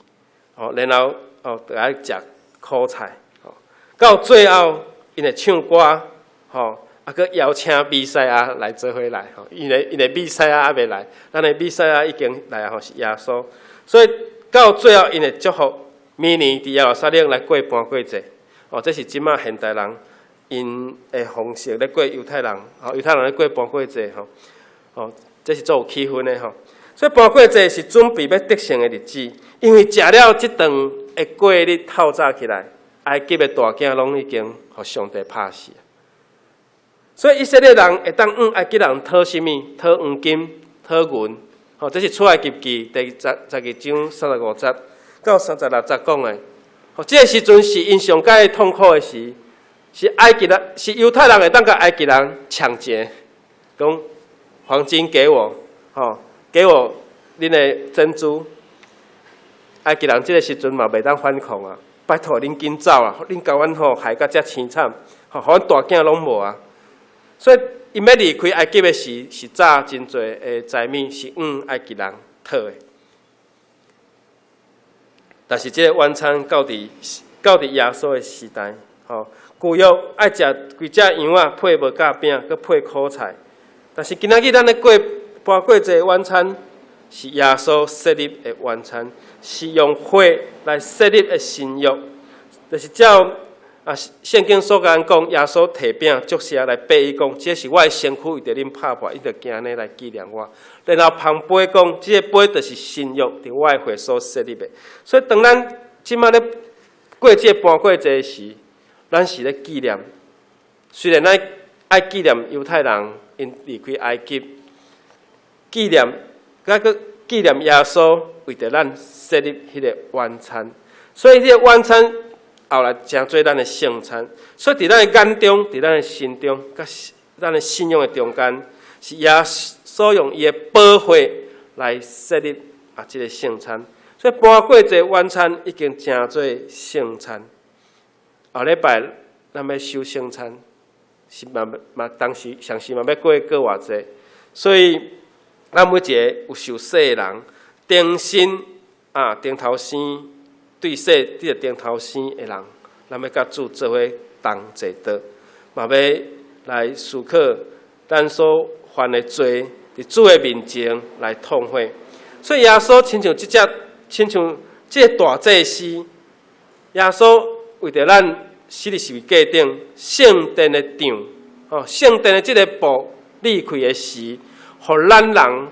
吼，然後哦，就愛食苦菜，吼，到最後，𪜶會唱歌，吼，啊，閣邀請彌賽亞來做伙來，吼，因為因為彌賽亞猶未來，咱的彌賽亞已經來啊，吼，是耶穌，所以到最後，𪜶會祝福明年佇耶路撒冷來過盤過節，哦，這是這馬現代人𪜶的方式咧過猶太人，吼，猶太人咧過盤過節，吼，哦，這是足有氣氛的吼。所以盤過節是準備欲得勝的日子，因為食了這頓的過日透早起來，埃及的大囝攏已經予上帝拍死。所以以色列人會當向埃及人討啥物？討黃金、討銀。吼，這是出埃及記第12章35節到36節講的。吼，這个時陣是𪜶上蓋痛苦的時，是埃及人，是猶太人會當共埃及人搶錢，講黃金給我，吼，給我恁的珍珠。埃及人這个時陣嘛袂當反抗啊！拜託恁緊走啊！恁共阮吼害甲遮凄慘，吼，予阮大囝攏無啊！所以𪜶欲離開埃及的時，是早真濟的財物是向埃及人討的。但是這个晚餐到佇耶穌的時代，吼，舊約愛食規隻羊仔配無酵餅，閣配苦菜。但是今仔日咱咧過盤過節晚餐，是耶穌設立的晚餐，是用血來設立的新約，就是照聖經所共咱講，耶穌提餅祝謝來擘伊講，這是我的身軀，為著恁拍破，伊就行按呢來紀念我。然後捧杯講，這个杯就是新約，佇我的血所設立的。所以當咱這馬咧過這個盤過節時，咱是咧紀念。雖然咱愛紀念猶太人𪜶離開埃及，紀念，閣閣紀念耶穌為著咱設立彼个晚餐，所以這个晚餐後來成做咱的聖餐。所以佇咱的眼中，佇咱的心中，佮咱的信仰的中間，是耶穌用伊的寶血來設立這个聖餐。所以盤過節晚餐已經成做聖餐。後禮拜咱欲守聖餐，是嘛嘛當時上時嘛欲過過活節，所以咱每一个有受洗的人，重新重頭生對洗得著重頭生的人，咱欲佮主做伙同坐桌，嘛欲來思考咱所犯的罪，佇主的面前來痛悔。所以耶穌親像這隻，親像這個大祭司，耶穌為著咱死佇十字架頂，聖殿的帳，吼，聖殿的這個布裂開的時，予咱人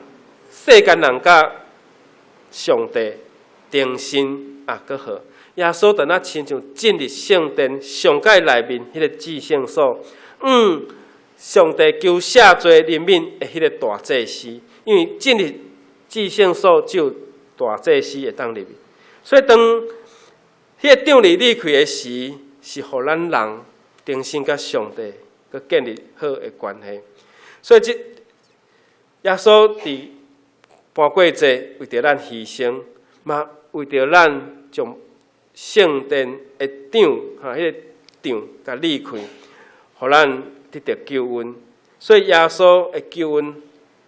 世間人佮上帝重新閣好。耶穌就若親像進入聖殿上蓋內面彼个至聖所，向上帝求赦罪憐憫的彼个大祭司，因為進入至聖所只有大祭司會當入去，所以當彼个帳籬裂開的時，是予咱人重新佮上帝閣建立好的關係。所以這耶穌佇盤過節為著咱犧牲，嘛為著咱將聖殿的帳，哈，彼个帳共裂開，予咱得著救恩。所以耶穌的救恩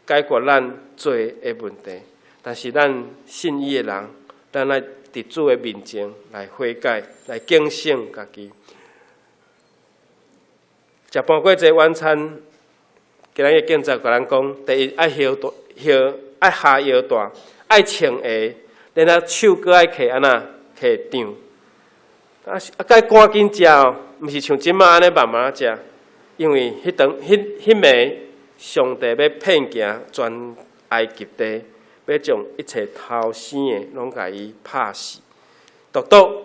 解決咱罪的問題，但是咱信伊的人，咱愛佇主的面前來悔改，來警醒家己。食盤過節晚餐，今日經節共咱講，第一愛搖帶，搖愛下腰帶，愛穿鞋，然後手閣愛提按怎提杖。啊，啊，該趕緊食哦，毋是像這馬按呢慢慢食，因為彼當彼彼暝，上帝欲遍行全埃及地，欲將一切頭生的攏共伊拍死。獨獨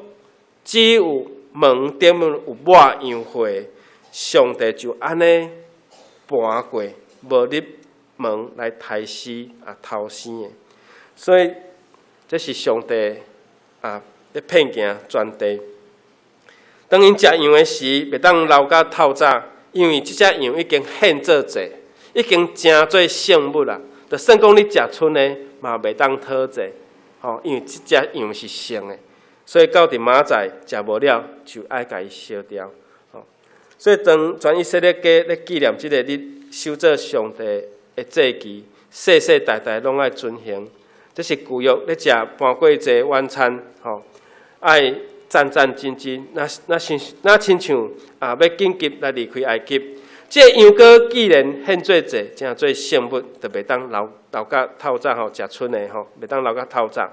只有門頂面有抹羊血，上帝就按呢盤過，無入門來刣死頭生的。所以這是上帝咧遍行全地。當𪜶食羊的時，袂當留到透早，因為這隻羊已經獻做祭，已經成做聖物啦。就算講你食賰的，嘛袂當討祭，吼，因為這隻羊是聖的，所以到佇明仔載食無了，就愛共伊燒掉。吼，所以當全以色列家咧紀念這個日，守做上帝的祭期，世世代代攏愛遵行。這是舊約咧食盤過節晚餐，吼，愛戰戰兢兢，若若親若親像欲緊急來離開埃及。這个羊羔既然獻做祭，成做聖物，就袂當留留到透早吼，食賰的吼，袂當留到透早。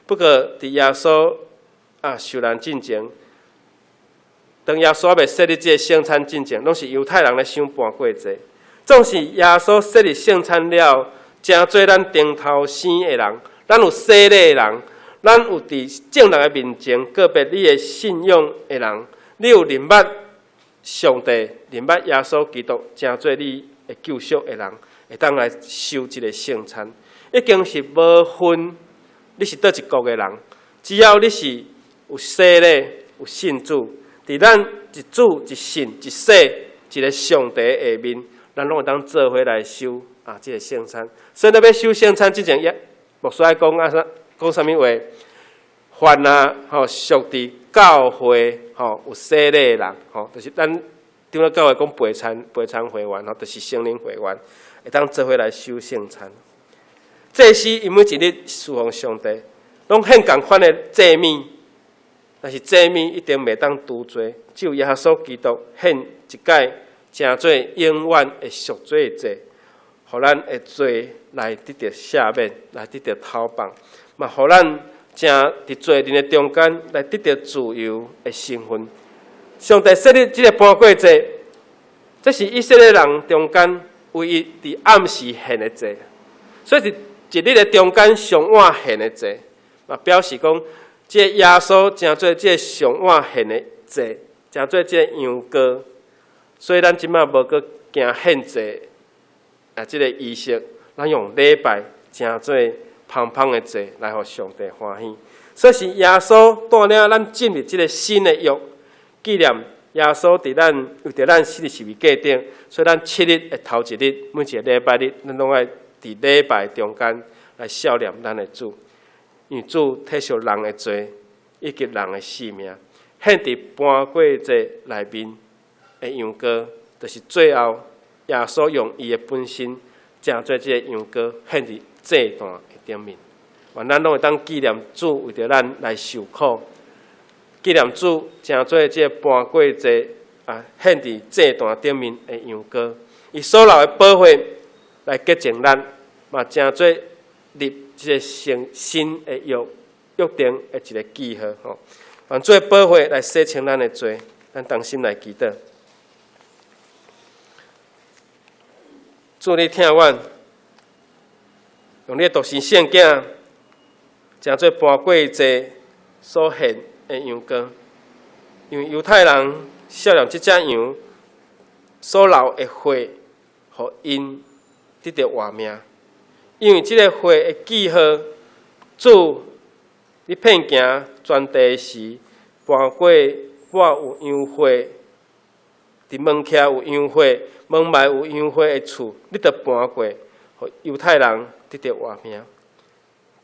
不過，佇耶穌受難進前，當耶穌猶未設立這个聖餐進前，攏是猶太人咧守盤過節。總是耶穌設立聖餐了，成做咱重頭生的人，咱有洗禮的人，咱有佇眾人的面前告白你的信仰的人，你有認捌上帝認捌耶穌基督，成做你的救贖的人，會當來受這个聖餐。已經是無分你是佗一國的人，只要你是有洗禮、有信主，佇咱一主、一信、一洗一个上帝下面，咱攏會當做伙來受啊這个聖餐。所以，咱欲受聖餐之前，也牧師愛講啊啥，講啥物話？凡啊，吼，屬佇教會吼有洗禮的人，吼，就是咱長老教會講陪餐陪餐會員，吼，就是聖靈會員，會當做伙來受聖餐。祭司𪜶每一日侍奉上帝，攏獻仝款的祭物，但是祭物一定袂當除罪，只有耶穌基督獻一擺，成做永遠的贖罪祭，予咱的罪來得著赦免，來得著討放，嘛予咱成佇罪人的中間來得著自由的身份。上帝設立這个盤過祭，這是以色列人中間唯一佇暗時獻的祭，所以是一日的中間上晚獻的祭，嘛表示講，這个耶穌成做這个上晚獻的祭，成做這个羊羔，所以咱這擺無閣行獻祭啊，這个儀式，咱用禮拜成做芳芳的祭來予上帝歡喜。所以是耶穌帶領咱進入這个新的約，紀念耶穌佇咱為著咱死佇十字架頂，所以咱七日的頭一日，每一个禮拜日，咱攏愛佇禮拜中間來數念咱的主，因為主體恤人的罪以及人的性命，獻佇盤過祭內面的羊羔，就是最後耶穌用伊的本身成做這个羊羔，獻佇祭壇的頂面。願咱攏會當紀念主為著咱來受苦，紀念主成做這个盤過祭啊，獻佇祭壇頂面的羊羔，伊所流的寶血來潔淨咱，嘛成做立這个新新的約約定的一个記號吼。願主的寶血來洗清咱的罪，咱同心來祈禱。主你疼阮，用你的獨生聖囝，成做盤過祭所獻的羊羔，因為猶太人數念這隻羊所流的血，予𪜶得著活命。因為這个血的記號，主你遍行全地時，盤過抹有羊血，佇門徛有羊血，門楣有羊血的厝，你著盤過，予猶太人得著活命。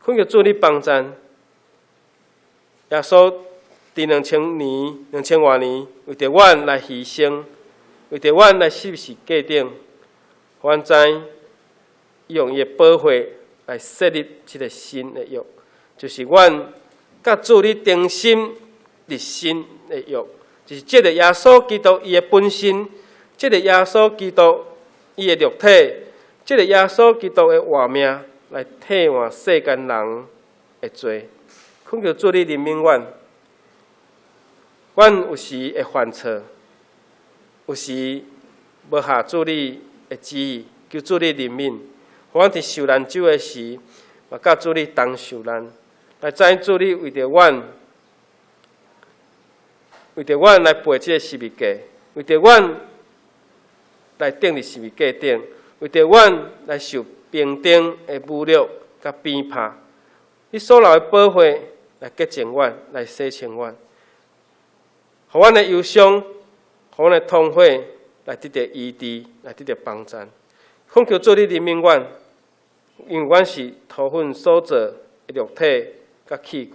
懇求主你幫贊，耶穌佇2000年、2000外年，為著阮來犧牲，為著阮來死十字架頂，予阮知用伊的寶血來設立這个新的約，就是阮佮主你重新立新的約，就是藉著耶穌基督伊的本身，藉著耶穌基督伊的肉體，藉著耶穌基督的活命來替換世間人的罪。懇求主你憐憫阮，阮有時會犯錯，有時無合主你的旨意，求主你憐憫。予阮佇受難酒的時，嘛佮主你同受難，來知主你為著阮，為著阮來背這个十字架，為著阮來釘佇十字架頂，為著阮來受兵丁的侮辱佮鞭拍。你所流的寶血來潔淨阮，來洗清阮，予阮的憂傷，予阮的痛悔來得著醫治，來得著幫贊。懇求主你憐憫阮，因為阮是塗粉所造的肉體佮器具，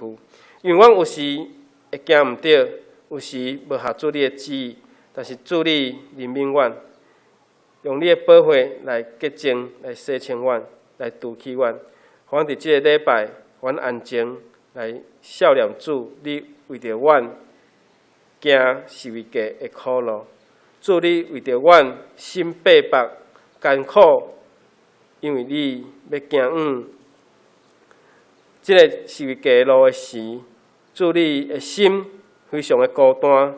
因為阮有時會行毋對，有時無合主你的旨意，但是主你憐憫阮，用你的寶血來潔淨、來洗清阮、來除去阮，予阮佇這个禮拜，阮安靜來數念主，你為著阮行十字架的苦路，主你為著阮心白白艱苦，因為你欲行往這个十字架路的時，主你的心非常的孤單。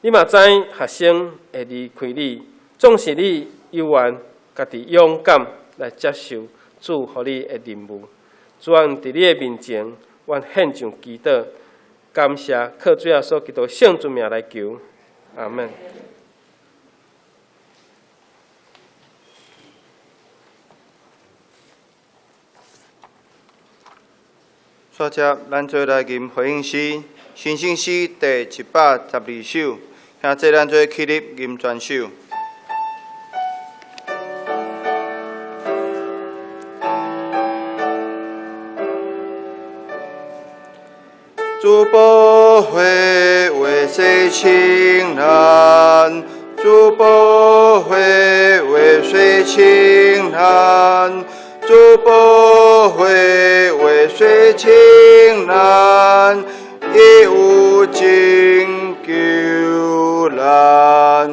你嘛知學生會離開你，總是你猶原家己勇敢來接受主予你的任務。主啊，佇你的面前，阮獻上祈禱，感謝，靠主耶穌基督聖尊名來求，阿門。煞接，咱做來吟回應詩，新聖詩第112首，兄弟咱做起立吟全首。主寶血為洗清咱，主寶血為洗清咱，主寶血為洗清咱，伊有拯救咱，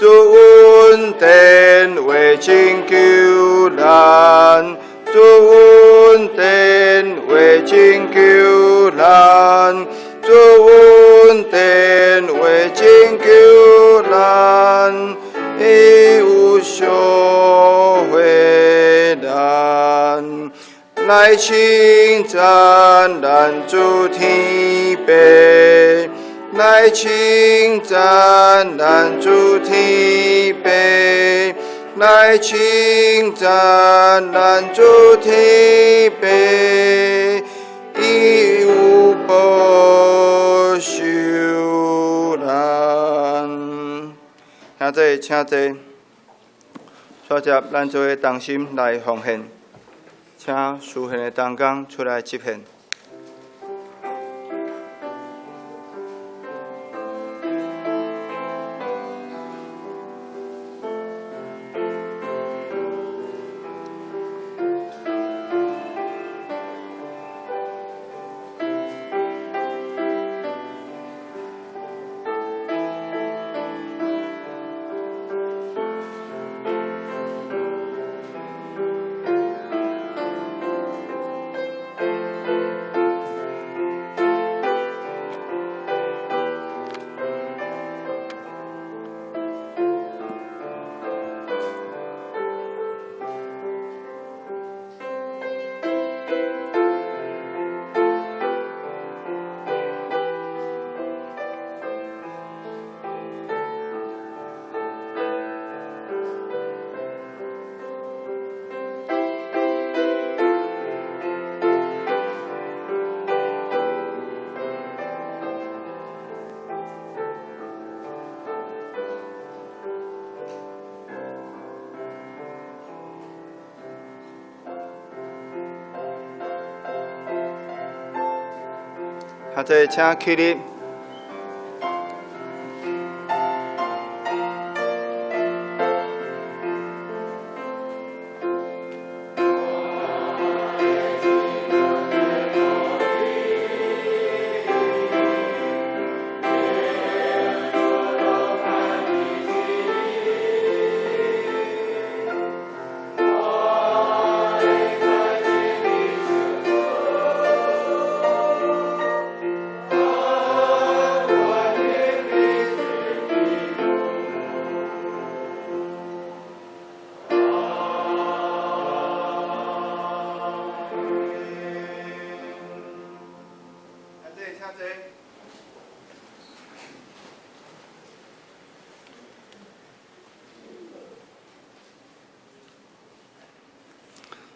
主恩典為拯救咱。主恩典為拯救咱，主恩典為拯救咱，伊有贖回咱，來稱讚咱主天父，來稱讚咱主天父。來稱讚咱主天父，伊有保守咱。兄弟，請坐。煞接咱做伙同心來奉獻，請司獻的同工出來接獻。兄弟，請起立。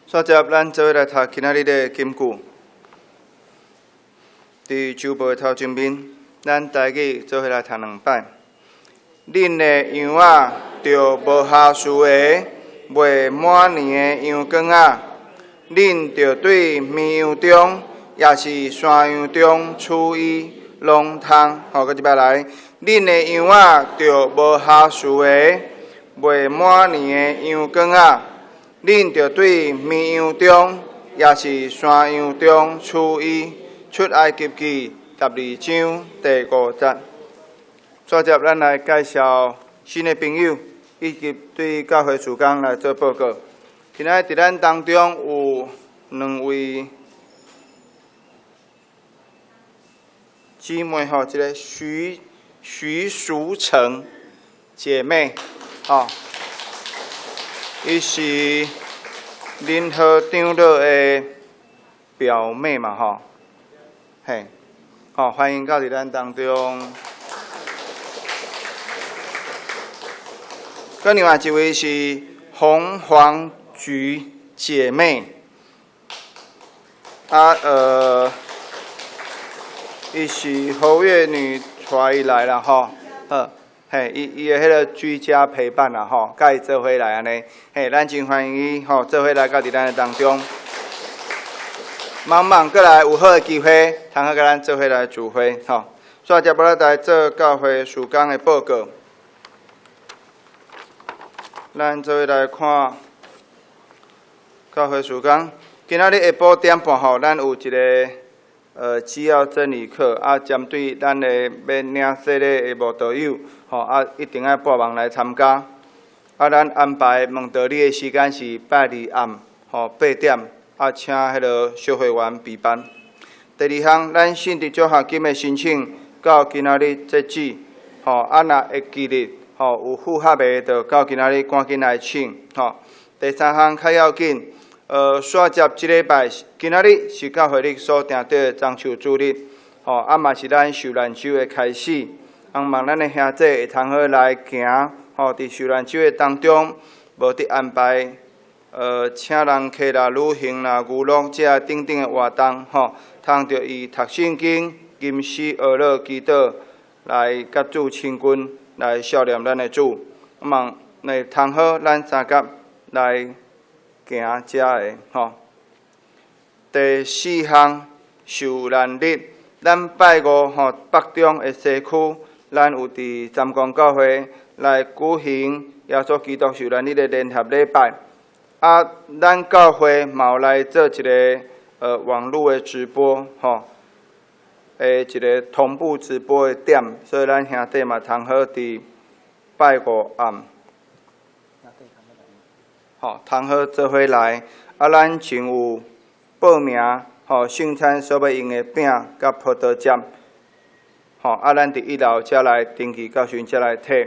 煞接，咱做伙來讀今仔日的金句。佇周報的頭前面，咱台語做伙來讀兩擺。恁的羊仔著無瑕疵的，未滿年的羊羔仔，恁著對綿羊中，抑是山羊中取伊，攏通。好，閣一擺來。恁的羊仔著無瑕疵的，未滿年的羊羔仔，恁著對綿羊中，抑是山羊中取伊。出埃及記12章第5節。煞接，咱來介紹新的朋友，以及對教會事工來做報告。今仔日佇咱當中有兩位姊妹吼，一个徐徐淑成姐妹，吼，伊是林和長老的表妹嘛，吼，嘿，好，歡迎到佇咱當中。閣另外一位是洪黃菊姐妹，啊，伊是侯月女帶伊來啦，吼，好，嘿，伊伊的彼个居家陪伴啦，吼，佮伊做伙來按呢，嘿，咱真歡迎伊，吼，做伙來到佇咱的當中。茫茫閣來有好的機會，通好佮咱做伙來聚會，吼。煞接落來做教會事工的報告。咱做伙來看教會事工。今仔日下晡點半吼，咱有一个紀要真理課，啊，針對咱的欲領洗禮的慕道友，吼，啊，一定愛報名來參加。啊，咱安排問道理的時間是拜二暗，吼，8點，啊，請彼个小會員備辦。第二項，咱信德獎學金的申請到今仔日截止，吼，啊，若會記得，吼，有符合的，就到今仔日趕緊來請，吼。第三項較要緊，煞接這禮拜，今仔日是教會日所定的棕樹主日，吼，啊嘛是咱受難週的開始，希望咱的兄弟會通好來行，吼，佇受難週的當中，無得安排，請人客啦、旅行啦、娛樂這等等的活動，吼，通著以讀聖經、吟詩、哀樂、祈禱來佮主親近，來孝念咱的主。希望來通好，咱三甲來行這个吼。第四項受難日，咱拜五吼北中的西區，咱有佇三光教會來舉行耶穌基督受難日的聯合禮拜。啊，咱教會嘛有來做一个網路的直播，吼，的一个同步直播的點，所以咱兄弟嘛通好佇拜五暗，吼，通好做伙來。啊，咱前有報名，吼，聖餐所欲用的餅佮葡萄汁，吼，啊，咱佇一樓才來登記，到時陣才來提。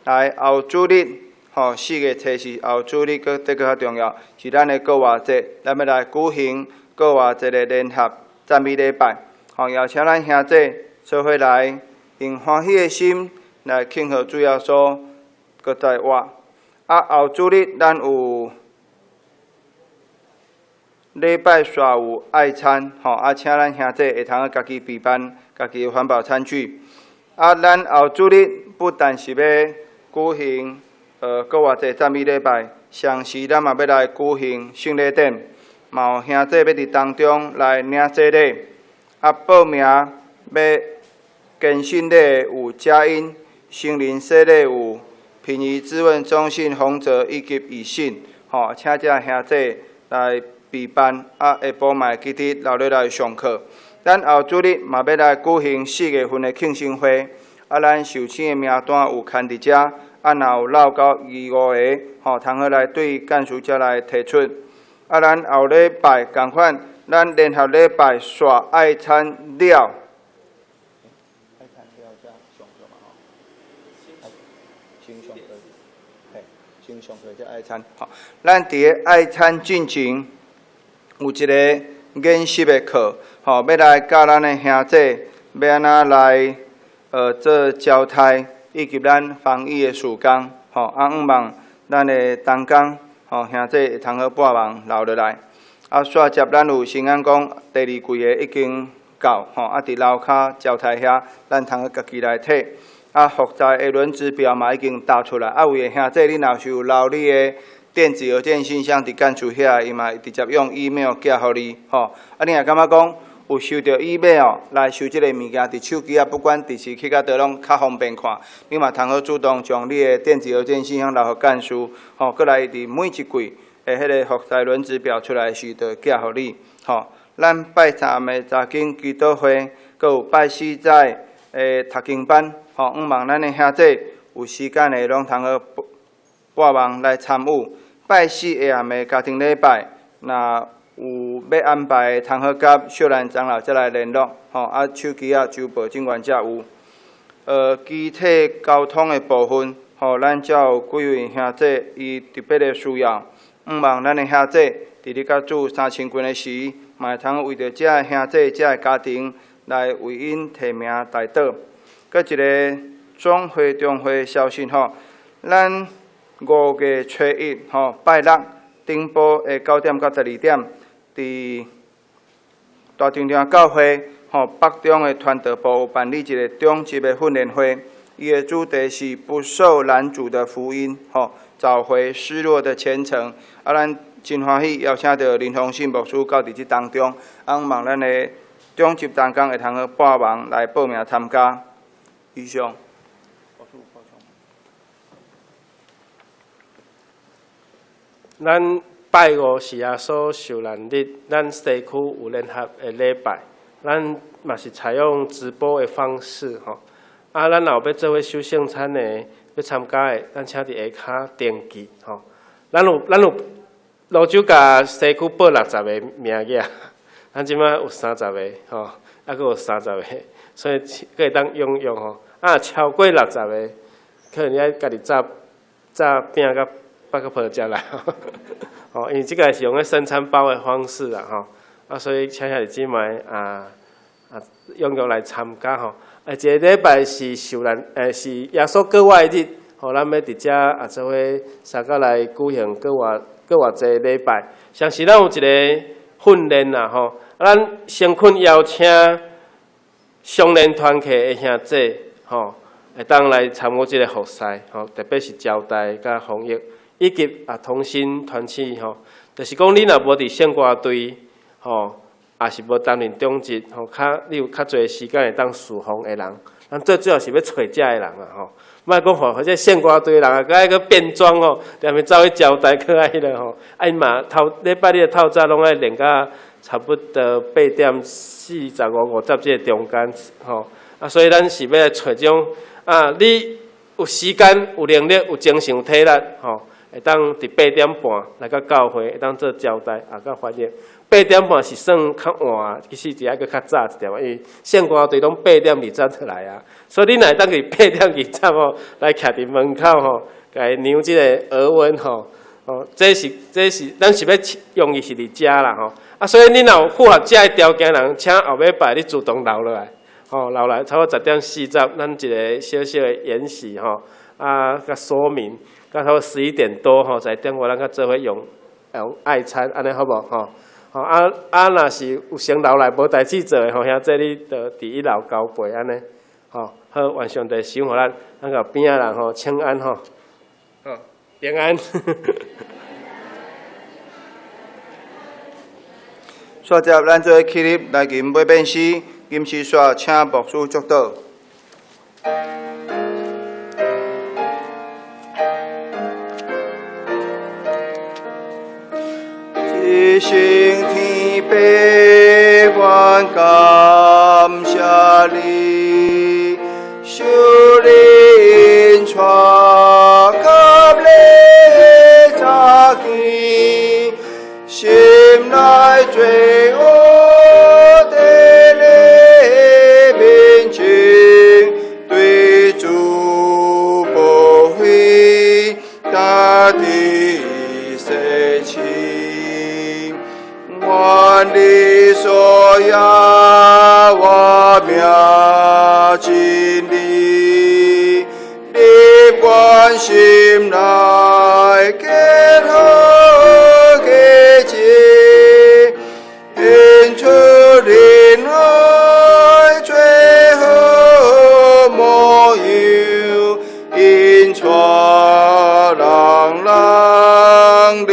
來後主日，吼，4月初四後主日，閣這閣較重要，是咱的過活節，咱欲來舉行過活節的聯合讚美禮拜，吼，邀請咱兄弟做伙來，用歡喜的心來慶賀主耶穌閣再活。啊，後主日咱有禮拜煞有愛餐，吼，啊，請咱兄弟會通家己備辦家己的環保餐具。啊，咱後主日不但是欲舉行過活節讚美禮拜，同時咱嘛欲來舉行聖禮典，嘛有兄弟欲佇當中來領洗禮。啊，報名欲堅信禮的有佳音，聖靈洗禮有品儀智問中信洪哲以及以信，吼，請這兄弟來備辦，啊，下晡嘛會記得留落來上課。咱後主日嘛欲來舉行4月份的慶生會，啊，咱受請的名單有牽佇遮，啊，若有落到二五个，吼，通好來對幹事遮來提出。啊，咱後禮拜仝款，咱聯合禮拜煞愛餐了。愛餐了才上課嘛吼，先上課，嘿，先上課才愛餐。吼，咱佇个愛餐進前有一個研習的課，吼，欲來教咱的兄弟欲按怎來做交代，以及咱防疫的事工，吼，啊，向望咱的同工，吼，兄弟會通好報名留落來。啊，煞接咱有新安講第二季的已經到，吼，啊，佇樓跤招待遐，咱通好家己來提。啊，服在的輪值表嘛已經打出來，啊，有的兄弟你若是有留你的電子郵件信箱佇幹事遐，伊嘛會直接用 email 寄予你，吼。啊，你若感覺講有收著 email 來收這个物件，佇手機啊，不管佇時去到佗攏較方便看，你嘛通好主動將你的電子郵件信箱留予幹事，吼，閣來佇每一季的彼个服在輪值表出來時，就會寄予你，吼。咱拜三暗的查經祈禱會，閣有拜四早的讀經班，吼，向望咱的兄弟有時間的攏通好報名來參與。拜四下暗的家庭禮拜，若有欲安排，通好佮秀蘭長老才來聯絡，吼，啊，手機仔周報警員才有。機體交通的部分，吼，咱遮有幾位兄弟伊特別的需要，向望咱的兄弟佇咧佮主三親近的時，嘛會通為著遮个兄弟、遮个家庭來為𪜶提名代禱。閣一个總會中會消息吼，咱5月初1吼，拜六頂晡的9點到12點，佇大丈場教會吼北中的傳道部有辦理一個長執的訓練會，伊的主題是不受攔阻的福音，吼，找回失落的前程。啊，咱真歡喜邀請著林宏信牧師到佇這當中，啊，望咱的長執同工會通去報名來報名參加。以上。咱拜五是耶穌受難日，咱西區有聯合的禮拜，咱嘛是採用直播的方式吼。啊，咱若有欲做伙守聖餐的，欲參加的，咱請佇下跤登記吼。咱有蘆洲共西區報60個名額，咱這擺有30個吼，猶閣有30個，所以閣會當踴躍吼。啊，超過60個，可能你愛家己紮紮餅佮包個皮食啦，吼，因為這個是用咧生餐包的方式啦，吼，啊，所以請兄弟姊妹啊踴躍來參加吼。啊，一個禮拜是受難，是耶穌復活日，吼，咱欲佇遮啊做伙相佮來舉行閣偌閣偌濟禮拜。相信咱有一個訓練啦，吼，啊，咱誠懇邀請雙連團契的兄弟，吼，會當來參與這個服事，吼，特別是招待佮防疫。以及啊同心團契吼，就是講你若無佇聖歌隊吼，也是無擔任長執吼，較你有較濟時間會當侍奉的人，咱最主要是欲揣遮的人啊吼，莫講吼，或者聖歌隊的人啊，閣愛閣變裝吼，踮咧走去招待閣愛彼落吼，啊𪜶嘛透禮拜日的透早攏愛練甲差不多8點45、50這個中間吼，啊，所以咱是欲來揣這種啊，你有時間、有能力、有精神、有體力吼。會當佇8點半來到教會，會當做招待，也佮翻譯。八點半是算較晚，其實是愛閣較早一點仔，因為聖歌隊攏8點20就來啊。所以你若會當佇8點20吼來徛佇門口吼，共伊量這个額溫吼，哦，這是咱是欲用伊是佇遮啦吼。啊，所以你若有符合遮个條件人，請後禮拜你主動留落來，吼，留來差不多10點40，咱一个小小的演習吼，啊，佮說明。到差不多11點多吼，11點外咱較做伙用用愛餐，按呢好無吼？吼啊啊，若是有先留來無代誌做的吼，兄弟你就佇一樓交陪按呢，吼，好，願上帝賞予咱，咱共邊仔人吼請安吼，好，平安。煞接咱做伙起立來吟尾勉詩，吟詩煞請牧師祝禱。一生天父，阮感謝你，受你引帶佮你早見，心內罪惡佇你面前，對主寶血家己洗清。願你所耶和名真理，入阮心內結好結節，顯出仁愛最好模樣，引帶人人靈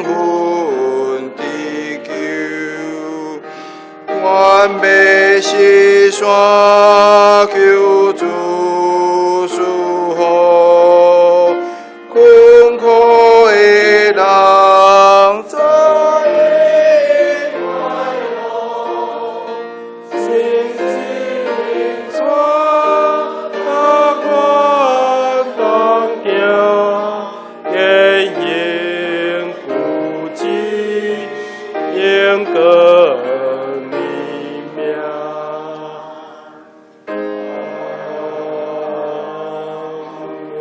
魂得救。阮欲西山求主賜福，困苦的人早日快樂，聖子引帶阮同行，言行不止，永過你名。阿們。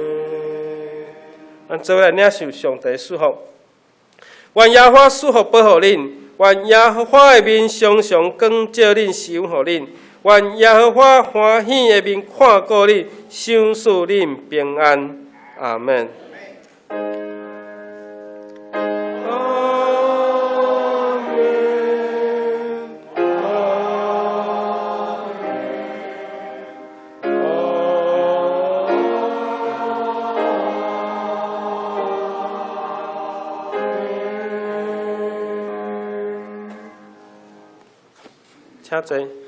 咱做伙來領受上帝祝福。願耶和華賜福保護恁，願耶和華的面常常光照恁，施恩予恁。願耶和華歡喜的面看顧恁，賞賜恁平安。阿們。請坐。